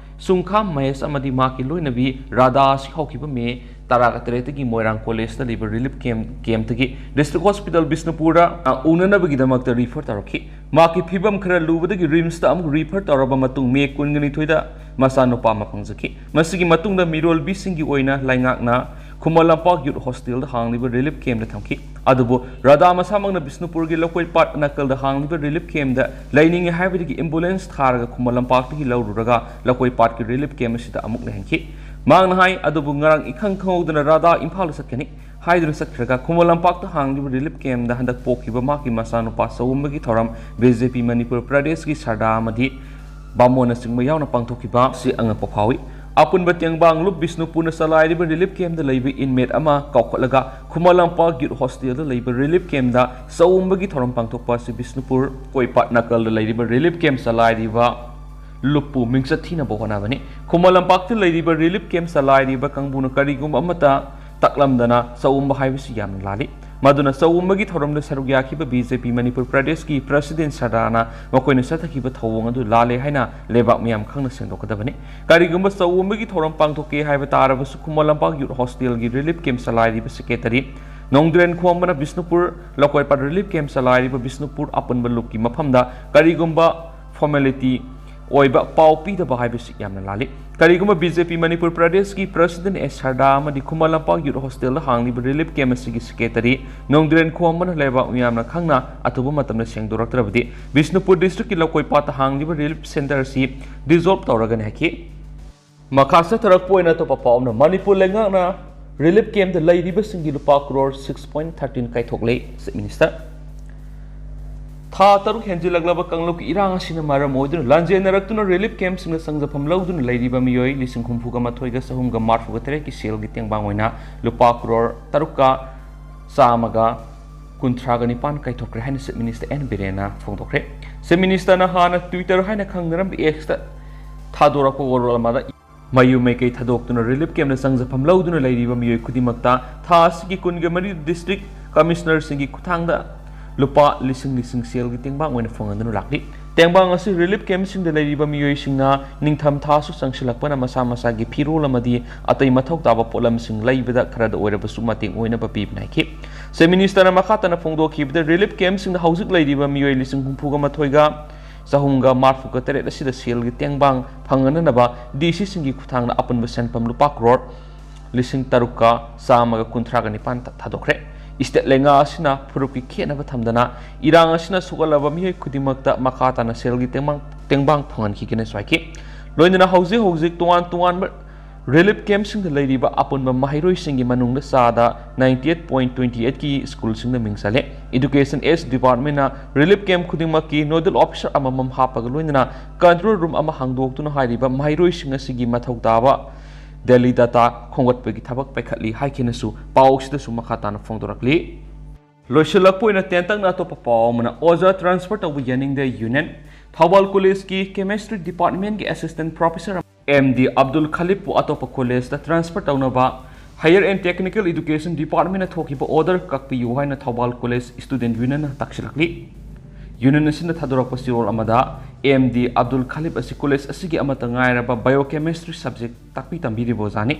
ꯁꯨꯡꯈꯥꯝ ꯃꯍꯦꯁ ꯑꯃꯗꯤ ꯃꯍꯥꯛꯀꯤ ꯂꯣꯏꯅꯕꯤ ꯔꯥꯙꯥ ꯑꯁꯤ ꯍꯧꯈꯤꯕ ꯃꯦ ꯇꯔꯥꯒ ꯇꯔꯦꯠꯇꯒꯤ ꯃꯣꯏꯔꯥꯡ college ꯇ ꯂꯩꯕ relief camp, camp ꯇꯒꯤ district hospital ꯕꯤꯁꯅꯨꯄꯨꯔꯗ, ꯑ, ꯎꯅꯅꯕꯒꯤꯗꯃꯛꯇ refer ꯇꯧꯔꯛꯈꯤ꯫ ꯃꯍꯥꯛꯀꯤ ꯐꯤꯕꯝ ꯈꯔ ꯂꯨꯕꯗꯒꯤ ꯔꯤꯝꯁꯇ ꯑꯃꯨꯛ refer ꯇꯧꯔꯕ ꯃꯇꯨꯡ ꯃꯦ ꯀꯨꯟꯒ ꯅꯤꯊꯣꯏꯗ ꯃꯆꯥꯅꯨꯄꯥ ꯑꯃ ꯐꯪꯖꯈꯤ꯫ ꯃꯁꯤꯒꯤ ꯃꯇꯨꯡꯗ ꯃꯤꯔꯣꯜꯕꯤꯁꯤꯡꯒꯤ ꯑꯣꯏꯅ ꯂꯩꯉꯥꯛꯅ ꯈꯨꯃꯟ ꯂꯝꯄꯥꯛ youth hostel ꯗ ꯍꯥꯡꯂꯤꯕ relief camp ꯗ ꯊꯝꯈꯤ꯫ ꯑꯗꯨꯕꯨ ꯔꯥꯙꯥ ꯃꯁꯥꯃꯛꯅ ꯕꯤꯁꯅꯨꯄꯨꯔꯒꯤ ꯂꯧꯀꯣꯏ ꯄꯥꯠ ꯅꯥꯀꯜꯗ ꯍꯥꯡꯂꯤꯕ relief camp ꯗ ꯂꯩꯅꯤꯡꯉꯤ ꯍꯥꯏꯕꯗꯒꯤ ambulance ꯊꯥꯔꯒ ꯈꯨꯃꯟ ꯂꯝꯄꯥꯛꯇꯒꯤ ꯂꯧꯔꯨꯔꯒ ꯂꯧꯀꯣꯏ ꯄꯥꯠꯀꯤ relief camp ꯑꯁꯤꯗ ꯑꯃꯨꯛ ꯂꯩꯍꯟꯈꯤ꯫ ꯃꯍꯥꯛꯅ ꯍꯥꯏ, ꯑꯗꯨꯕꯨ ꯉꯔꯥꯡ ꯏꯈꯪ ꯈꯪꯍꯧꯗꯅ ꯔꯥꯙꯥ ꯏꯝꯐꯥꯜꯗ ꯆꯠꯀꯅꯤ ꯍꯥꯏꯗꯨꯅ ꯆꯠꯈ꯭ꯔꯒ ꯈꯨꯃꯟ ꯂꯝꯄꯥꯛꯇ ꯍꯥꯡꯂꯤꯕ relief camp ꯗ ꯍꯟꯗꯛ ꯄꯣꯛꯈꯤꯕ ꯃꯍꯥꯛꯀꯤ ꯃꯆꯥꯅꯨꯄꯥ ꯆꯥꯛꯎꯝꯕꯒꯤ ꯊꯧꯔꯝ B J P ꯃꯅꯤꯄꯨꯔ ꯄ꯭ꯔꯗꯦꯁꯀꯤ ꯁꯔꯗꯥ ꯑꯃꯗꯤ ꯕꯥꯃꯣꯟꯅꯆꯤꯡꯕ ꯌꯥꯎꯅ ꯄꯥꯡꯊꯣꯛꯈꯤꯕ ꯑꯁꯤ ꯑꯉꯛꯄ ꯐꯥꯎꯏ꯫ ꯑꯄꯨꯟꯕ ꯇꯦꯡꯕꯥꯡ ꯂꯨꯞ ꯕꯤꯁꯅꯨꯄꯨꯔꯅ ꯆꯂꯥꯏꯔꯤꯕ relief camp ꯗ ꯂꯩꯕ inmate ꯑꯃ ꯀꯧꯈꯠꯂꯒ ꯈꯨꯃꯟ ꯂꯝꯄꯥꯛ youth hostel ꯗ ꯂꯩꯕ relief camp ꯗ ꯆꯥꯛꯎꯝꯕꯒꯤ ꯊꯧꯔꯝ ꯄꯥꯡꯊꯣꯛꯄ ꯑꯁꯤ ꯕꯤꯁꯅꯨꯄꯨꯔ ꯀꯣꯏꯄꯥꯠ ꯅꯥꯀꯜꯗ ꯂꯩꯔꯤꯕ relief camp ꯆꯂꯥꯏꯔꯤꯕ ꯂꯨꯞꯄꯨ ꯃꯤꯡꯆꯠ ꯊꯤꯅꯕ ꯍꯣꯠꯅꯕꯅꯤ꯫ ꯈꯨꯃꯟ ꯂꯝꯄꯥꯛꯇ ꯂꯩꯔꯤꯕ relief camp ꯆꯂꯥꯏꯔꯤꯕ ꯀꯥꯡꯕꯨꯅ ꯀꯔꯤꯒꯨꯝꯕ ꯑꯃꯠꯇ ꯇꯥꯛꯂꯝꯗꯅ ꯆꯥꯛꯎꯝꯕ ꯍꯥꯏꯕꯁꯤ ꯌꯥꯝꯅ ꯂꯥꯜꯂꯤ꯫ ꯃꯗꯨꯅ ꯆꯧꯒꯨꯝꯕꯒꯤ ꯊꯧꯔꯝꯗ ꯁꯔꯨꯛ ꯌꯥꯈꯤꯕ ꯕꯤ ꯖꯦ ꯄꯤ ꯃꯅꯤꯄꯨꯔ ꯄ꯭ꯔꯗꯦꯁꯀꯤ ꯄ꯭ꯔꯁꯤꯗꯦꯟ ꯁꯔꯗꯥꯅ ꯃꯈꯣꯏꯅ ꯆꯠꯊꯈꯤꯕ ꯊꯧꯑꯣꯡ ꯑꯗꯨ ꯂꯥꯜꯂꯦ ꯍꯥꯏꯅ ꯂꯩꯕꯥꯛ ꯃꯤꯌꯥꯝ ꯈꯪꯅ ꯁꯦꯡꯗꯣꯛꯀꯗꯕꯅꯤ꯫ ꯀꯔꯤꯒꯨꯝꯕ ꯆꯧꯒꯨꯝꯕꯒꯤ ꯊꯧꯔꯝ ꯄꯥꯡꯊꯣꯛꯀꯦ ꯍꯥꯏꯕ ꯇꯥꯔꯕꯁꯨ ꯈꯨꯃꯟ ꯂꯝꯄꯥꯛ ꯌꯨꯠ ꯍꯣꯁꯇꯦꯜꯒꯤ ꯔꯤꯂꯤꯐ ꯀꯦꯝꯞ ꯆꯂꯥꯏꯔꯤꯕ ꯁꯦꯀ꯭ꯔꯦꯇꯔꯤ ꯅꯣꯡꯗ꯭ꯔꯦꯟ ꯈꯣꯝꯕꯅ ꯕꯤꯁꯅꯨꯄꯨꯔ ꯂꯧꯀꯣꯏꯄꯥꯠ ꯔꯤꯂꯤꯐ ꯀꯦꯝꯞ ꯆꯂꯥꯏꯔꯤꯕ ꯕꯤꯁꯅꯨꯄꯨꯔ ꯑꯄꯨꯟꯕ ꯂꯨꯞꯀꯤ ꯃꯐꯝꯗ ꯀꯔꯤꯒꯨꯝꯕ ꯐꯣꯔꯃꯦꯂꯤꯇꯤ ꯑꯣꯏꯕ ꯄꯥꯎ ꯄꯤꯗꯕ ꯍꯥꯏꯕꯁꯤ ꯌꯥꯝꯅ ꯂꯥꯜꯂꯤ꯫ ꯀꯔꯤꯒꯨꯝꯕ ꯕꯤ ꯖꯦ ꯄꯤ ꯃꯅꯤꯄꯨꯔ ꯄ꯭ꯔꯗꯦꯁꯀꯤ ꯄ꯭ꯔꯁꯤꯗꯦꯟ ꯑꯦꯁ ꯁꯔꯗꯥ ꯑꯃꯗꯤ ꯈꯨꯃꯟ ꯂꯝꯄꯥꯛ ꯌꯨꯠ ꯍꯣꯁꯇꯦꯜꯗ ꯍꯥꯡꯂꯤꯕ ꯔꯤꯂꯤꯐ ꯀꯦꯝꯞ ꯑꯁꯤꯒꯤ ꯁꯦꯀ꯭ꯔꯦꯇꯔꯤ ꯅꯣꯡꯗ꯭ꯔꯦꯟ ꯈꯣꯝꯕꯅ ꯂꯩꯕꯥꯛ ꯃꯤꯌꯥꯝꯅ ꯈꯪꯅ ꯑꯊꯨꯕ ꯃꯇꯝꯗ ꯁꯦꯡꯗꯣꯔꯛꯇ꯭ꯔꯕꯗꯤ ꯕꯤꯁꯅꯨꯄꯨꯔ ꯗꯤꯁꯇ꯭ꯔꯤꯛꯀꯤ ꯂꯧꯀꯣꯏꯄꯥꯠꯇ ꯍꯥꯡꯂꯤꯕ ꯔꯤꯂꯤꯐ ꯁꯦꯟꯇꯔ ꯑꯁꯤ ꯗꯤꯖꯣꯜꯕ ꯇꯧꯔꯒꯅꯤ ꯍꯥꯏꯈꯤ꯫ ꯃꯈꯥ ꯆꯠꯊꯔꯛꯄ ꯑꯣꯏꯅ ꯑꯇꯣꯞꯄ ꯄꯥꯎ ꯑꯃꯅ, ꯃꯅꯤꯄꯨꯔ ꯂꯩꯉꯥꯛꯅ ꯔꯤꯂꯤꯐ ꯀꯦꯝꯞꯇ ꯂꯩꯔꯤꯕꯁꯤꯡꯒꯤ ꯂꯨꯄꯥ ꯀ꯭ꯔꯣꯔ ꯁꯤꯛꯁ ꯄꯣꯏꯟ ꯊꯥꯔꯇꯤꯟ ꯀꯥꯏꯊꯣꯛꯂꯦ, ꯆꯤꯐ ꯃꯤꯅꯤꯁꯇꯔ꯫ ꯊꯥ ꯇꯔꯨꯛ ꯍꯦꯟꯖꯤꯜꯂꯛꯂꯕ ꯀꯥꯡꯂꯨꯞꯀꯤ ꯏꯔꯥꯡ ꯑꯁꯤꯅ ꯃꯔꯝ ꯑꯣꯏꯗꯨꯅ ꯂꯥꯟꯖꯦꯟꯅꯔꯛꯇꯨꯅ ꯔꯤꯂꯤꯐ ꯀꯦꯝꯞꯁꯤꯡꯗ ꯆꯪꯖꯐꯝ ꯂꯧꯗꯨꯅ ꯂꯩꯔꯤꯕ ꯃꯤꯑꯣꯏ ꯂꯤꯁꯤꯡ ꯍꯨꯝꯐꯨꯒ ꯃꯥꯊꯣꯏꯒ ꯆꯍꯨꯝꯒ ꯃꯔꯤꯐꯨꯒ ꯇꯔꯦꯠꯀꯤ ꯁꯦꯜꯒꯤ ꯇꯦꯡꯕꯥꯡ ꯑꯣꯏꯅ ꯂꯨꯄꯥ ꯀ꯭ꯔꯣꯔ ꯇꯔꯨꯛꯀ ꯆꯥꯝꯃꯒ ꯀꯨꯟꯊ꯭ꯔꯥꯒ ꯅꯤꯄꯥꯟ ꯀꯥꯏꯊꯣꯛꯈ꯭ꯔꯦ ꯍꯥꯏꯅ ꯆꯤꯐ ꯃꯤꯅꯤꯁꯇꯔ ꯑꯦꯟ ꯕꯤꯔꯦꯟꯅ ꯐꯣꯡꯗꯣꯛꯈ꯭ꯔꯦ꯫ ꯆꯤꯐ ꯃꯤꯅꯤꯁꯇꯔꯅ ꯍꯥꯟꯅ ꯇ꯭ꯋꯤꯇꯔ ꯍꯥꯏꯅ ꯈꯪꯅꯔꯝꯕ ꯑꯦꯛꯁꯇ ꯊꯥꯗꯣꯔꯛꯄ ꯋꯥꯔꯣꯜ ꯑꯃꯗ ꯃꯌꯨꯝ ꯃꯩꯀꯩ ꯊꯥꯗꯣꯛꯇꯨꯅ ꯔꯤꯂꯤꯐ ꯀꯦꯝꯞꯇ ꯆꯪꯖꯐꯝ ꯂꯧꯗꯨꯅ ꯂꯩꯔꯤꯕ ꯃꯤꯑꯣꯏ ꯈꯨꯗꯤꯡꯃꯛꯇ ꯊꯥ ꯑꯁꯤꯒꯤ ꯀꯨꯟꯒ ꯃꯔꯤ ꯗꯤꯁꯇ꯭ꯔꯤꯛ ꯀꯃꯤꯁꯅꯔꯁꯤꯡꯒꯤ ꯈꯨꯠꯊꯥꯡꯗ ꯂꯨꯄꯥ ꯂꯤꯁꯤꯡ ꯂꯤꯁꯤꯡ ꯁꯦꯜꯒꯤ ꯇꯦꯡꯕꯥꯡ ꯑꯣꯏꯅ ꯐꯪꯍꯟꯗꯨꯅ ꯂꯥꯛꯂꯤ꯫ ꯇꯦꯡꯕꯥꯡ ꯑꯁꯤ ꯔꯤꯂꯤꯐ ꯀꯦꯝꯞꯁꯤꯡꯗ ꯂꯩꯔꯤꯕ ꯃꯤꯑꯣꯏꯁꯤꯡꯅ ꯅꯤꯡꯊꯝ ꯊꯥꯁꯨ ꯆꯪꯁꯤꯜꯂꯛꯄꯅ ꯃꯁꯥ ꯃꯁꯥꯒꯤ ꯐꯤꯔꯣꯜ ꯑꯃꯗꯤ ꯑꯇꯩ ꯃꯊꯧ ꯇꯥꯕ ꯄꯣꯠꯂꯝꯁꯤꯡ ꯂꯩꯕꯗ ꯈꯔꯗ ꯑꯣꯏꯔꯕꯁꯨ ꯃꯇꯦꯡ ꯑꯣꯏꯅꯕ ꯄꯤꯕꯅꯤ ꯍꯥꯏꯈꯤ꯫ ꯆꯤꯐ ꯃꯤꯅꯤꯁꯇꯔꯅ ꯃꯈꯥ ꯇꯥꯅ ꯐꯣꯡꯗꯣꯛꯈꯤꯕꯗ ꯔꯤꯂꯤꯐ ꯀꯦꯝꯞꯁꯤꯡꯗ ꯍꯧꯖꯤꯛ ꯂꯩꯔꯤꯕ ꯃꯤꯑꯣꯏ ꯂꯤꯁꯤꯡ ꯍꯨꯝꯐꯨꯒ ꯃꯥꯊꯣꯏꯒ ꯆꯍꯨꯝꯒ ꯃꯔꯤꯐꯨꯒ ꯇꯔꯦꯠ ꯑꯁꯤꯗ ꯁꯦꯜꯒꯤ ꯇꯦꯡꯕꯥꯡ ꯐꯪꯍꯟꯅꯅꯕ ꯗꯤ ꯁꯤꯁꯤꯡꯒꯤ ꯈꯨꯠꯊꯥꯡꯗ ꯑꯄꯨꯟꯕ ꯁꯦꯟꯐꯝ ꯂꯨꯄꯥ ꯀ꯭ꯔꯣꯔ ꯂꯤꯁꯤꯡ ꯇꯔꯨꯛꯀ ꯆꯥꯝꯃꯒ ꯀꯨꯟꯊ꯭ꯔꯥꯒ ꯅꯤꯄꯥꯟ ꯊꯥ-, ꯊꯥꯗꯣꯛꯈ꯭ꯔꯦ꯫ ꯏꯁꯇꯦꯠ ꯂꯩꯉꯥꯛ ꯑꯁꯤꯅ ꯐꯨꯔꯨꯞꯀꯤ ꯈꯦꯠꯅꯕ ꯊꯝꯗꯅ ꯏꯔꯥꯡ ꯑꯁꯤꯅ ꯁꯣꯛꯍꯜꯂꯕ ꯃꯤꯑꯣꯏ ꯈꯨꯗꯤꯡꯃꯛꯇ ꯃꯈꯥ ꯇꯥꯅ ꯁꯦꯜꯒꯤ ꯇꯦꯡꯕꯥꯡ, ꯇꯦꯡꯕꯥꯡ ꯐꯪꯍꯟꯈꯤꯒꯅꯤꯁꯨ ꯍꯥꯏꯈꯤ꯫ ꯂꯣꯏꯅꯅ ꯍꯧꯖꯤꯛ ꯍꯧꯖꯤꯛ ꯇꯣꯉꯥꯟ ꯇꯣꯉꯥꯟꯕ ꯔꯤꯂꯤꯐ ꯀꯦꯝꯞꯁꯤꯡꯗ ꯂꯩꯔꯤꯕ ꯑꯄꯨꯟꯕ ꯃꯍꯩꯔꯣꯏꯁꯤꯡꯒꯤ ꯃꯅꯨꯡꯗ ꯆꯥꯗ ꯅꯥꯏꯟꯇꯤ ꯑꯩꯠ ꯄꯣꯏꯟ ꯇ꯭ꯋꯦꯟꯇꯤ ꯑꯩꯠꯀꯤ ꯁ꯭ꯀꯨꯜꯁꯤꯡꯗ ꯃꯤꯡ ꯆꯜꯂꯦ꯫ ꯏꯗꯨꯀꯦꯁꯟ ꯑꯦꯁ ꯗꯤꯄꯥꯔꯠꯃꯦꯟꯅ ꯔꯤꯂꯤꯐ ꯀꯦꯝꯞ ꯈꯨꯗꯤꯡꯃꯛꯀꯤ ꯅꯣꯗꯦꯜ ꯑꯣꯐꯤꯁꯔ ꯑꯃꯃꯝ ꯍꯥꯞꯄꯒ ꯂꯣꯏꯅꯅ ꯀꯟꯇ꯭ꯔꯣꯜ ꯔꯨꯝ ꯑꯃ ꯍꯥꯡꯗꯣꯛꯇꯨꯅ ꯍꯥꯏꯔꯤꯕ ꯃꯍꯩꯔꯣꯏꯁꯤꯡ ꯑꯁꯤꯒꯤ ꯃꯊꯧ ꯇꯥꯕ ꯗꯦꯂꯤ ꯗꯥꯇꯥ ꯈꯣꯝꯒꯠꯄꯒꯤ ꯊꯕꯛ ꯄꯥꯏꯈꯠꯂꯤ ꯍꯥꯏꯈꯤꯅꯁꯨ ꯄꯥꯎ ꯑꯁꯤꯗꯁꯨ ꯃꯈꯥ ꯇꯥꯅ ꯐꯣꯡꯗꯣꯔꯛꯂꯤ꯫ ꯂꯣꯏꯁꯤꯜꯂꯛꯄ ꯑꯣꯏꯅ ꯇꯦꯟꯇꯛꯅ ꯑꯇꯣꯞꯄ ꯄꯥꯎ ꯑꯃꯅ, ꯑꯣꯖꯥ ꯇ꯭ꯔꯥꯟꯁꯐꯔ ꯇꯧꯕ ꯌꯥꯅꯤꯡꯗꯦ ꯌꯨꯅꯤꯌꯟ꯫ ꯊꯧꯕꯥꯜ ꯀꯣꯂꯦꯖꯀꯤ ꯀꯦꯃꯦꯁꯇ꯭ꯔꯤ ꯗꯤꯄꯥꯔꯠꯃꯦꯟꯒꯤ assistant professor M D Abdul ꯈꯂꯤꯞꯄꯨ ꯑꯇꯣꯞꯄ ꯀꯣꯂꯦꯖꯇ ꯇ꯭ꯔꯥꯟꯁꯐꯔ ꯇꯧꯅꯕ Higher and Technical Education Department ꯊꯣꯛꯈꯤꯕ order ꯀꯛꯄꯤꯌꯨ ꯍꯥꯏꯅ Thoubal College Student Union ꯇꯛꯁꯤꯜꯂꯛꯂꯤ꯫ Union ꯑꯁꯤꯅ ꯊꯥꯗꯣꯔꯛꯄ ꯆꯦꯔꯣꯜ ꯑꯃꯗ M D Abdul Khalif ꯑꯁꯤ college ꯑꯁꯤꯒꯤ ꯑꯃꯠꯇ ꯉꯥꯏꯔꯕ biochemistry subject ꯇꯥꯛꯄꯤ ꯇꯝꯕꯤꯔꯤꯕ ꯑꯣꯖꯥꯅꯤ꯫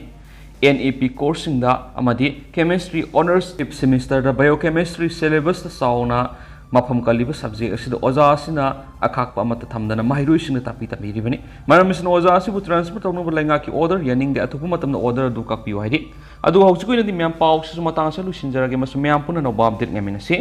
N A P courseꯁꯤꯡꯗ ꯑꯃꯗꯤ Chemistry Honours Fifth Semesterꯗ Biochemistry syllabusꯇ ꯆꯥꯎꯅ ꯃꯐꯝ ꯀꯜꯂꯤꯕ subject ꯑꯁꯤꯗ ꯑꯣꯖꯥ ꯑꯁꯤꯅ ꯑꯈꯥꯛꯄ ꯑꯃꯠꯇ ꯊꯝꯗꯅ ꯃꯍꯩꯔꯣꯏꯁꯤꯡꯅ ꯇꯥꯛꯄꯤ ꯇꯝꯕꯤꯔꯤꯕꯅꯤ꯫ ꯃꯔꯝ ꯑꯁꯤꯅ ꯑꯣꯖꯥ ꯑꯁꯤꯕꯨ transfer ꯇꯧꯅꯕ ꯂꯩꯉꯥꯛꯀꯤ order ꯌꯥꯅꯤꯡꯗꯦ꯫ ꯑꯊꯨꯕ ꯃꯇꯝꯗ order ꯑꯗꯨ ꯀꯛꯄꯤꯌꯨ ꯍꯥꯏꯔꯤ꯫ ꯑꯗꯨ ꯍꯧꯖꯤꯛꯀꯤ ꯑꯣꯏꯅꯗꯤ ꯃꯌꯥꯝ ꯄꯥꯎꯁꯤꯁꯨ ꯃꯇꯥꯡ ꯑꯁꯤꯗ ꯂꯣꯏꯁꯤꯟꯖꯔꯒꯦ꯫ ꯃꯁꯤ ꯃꯌꯥꯝ ꯄꯨꯟꯅ ꯅꯧꯕ update ꯉꯥꯏꯃꯤꯟꯅꯁꯤ꯫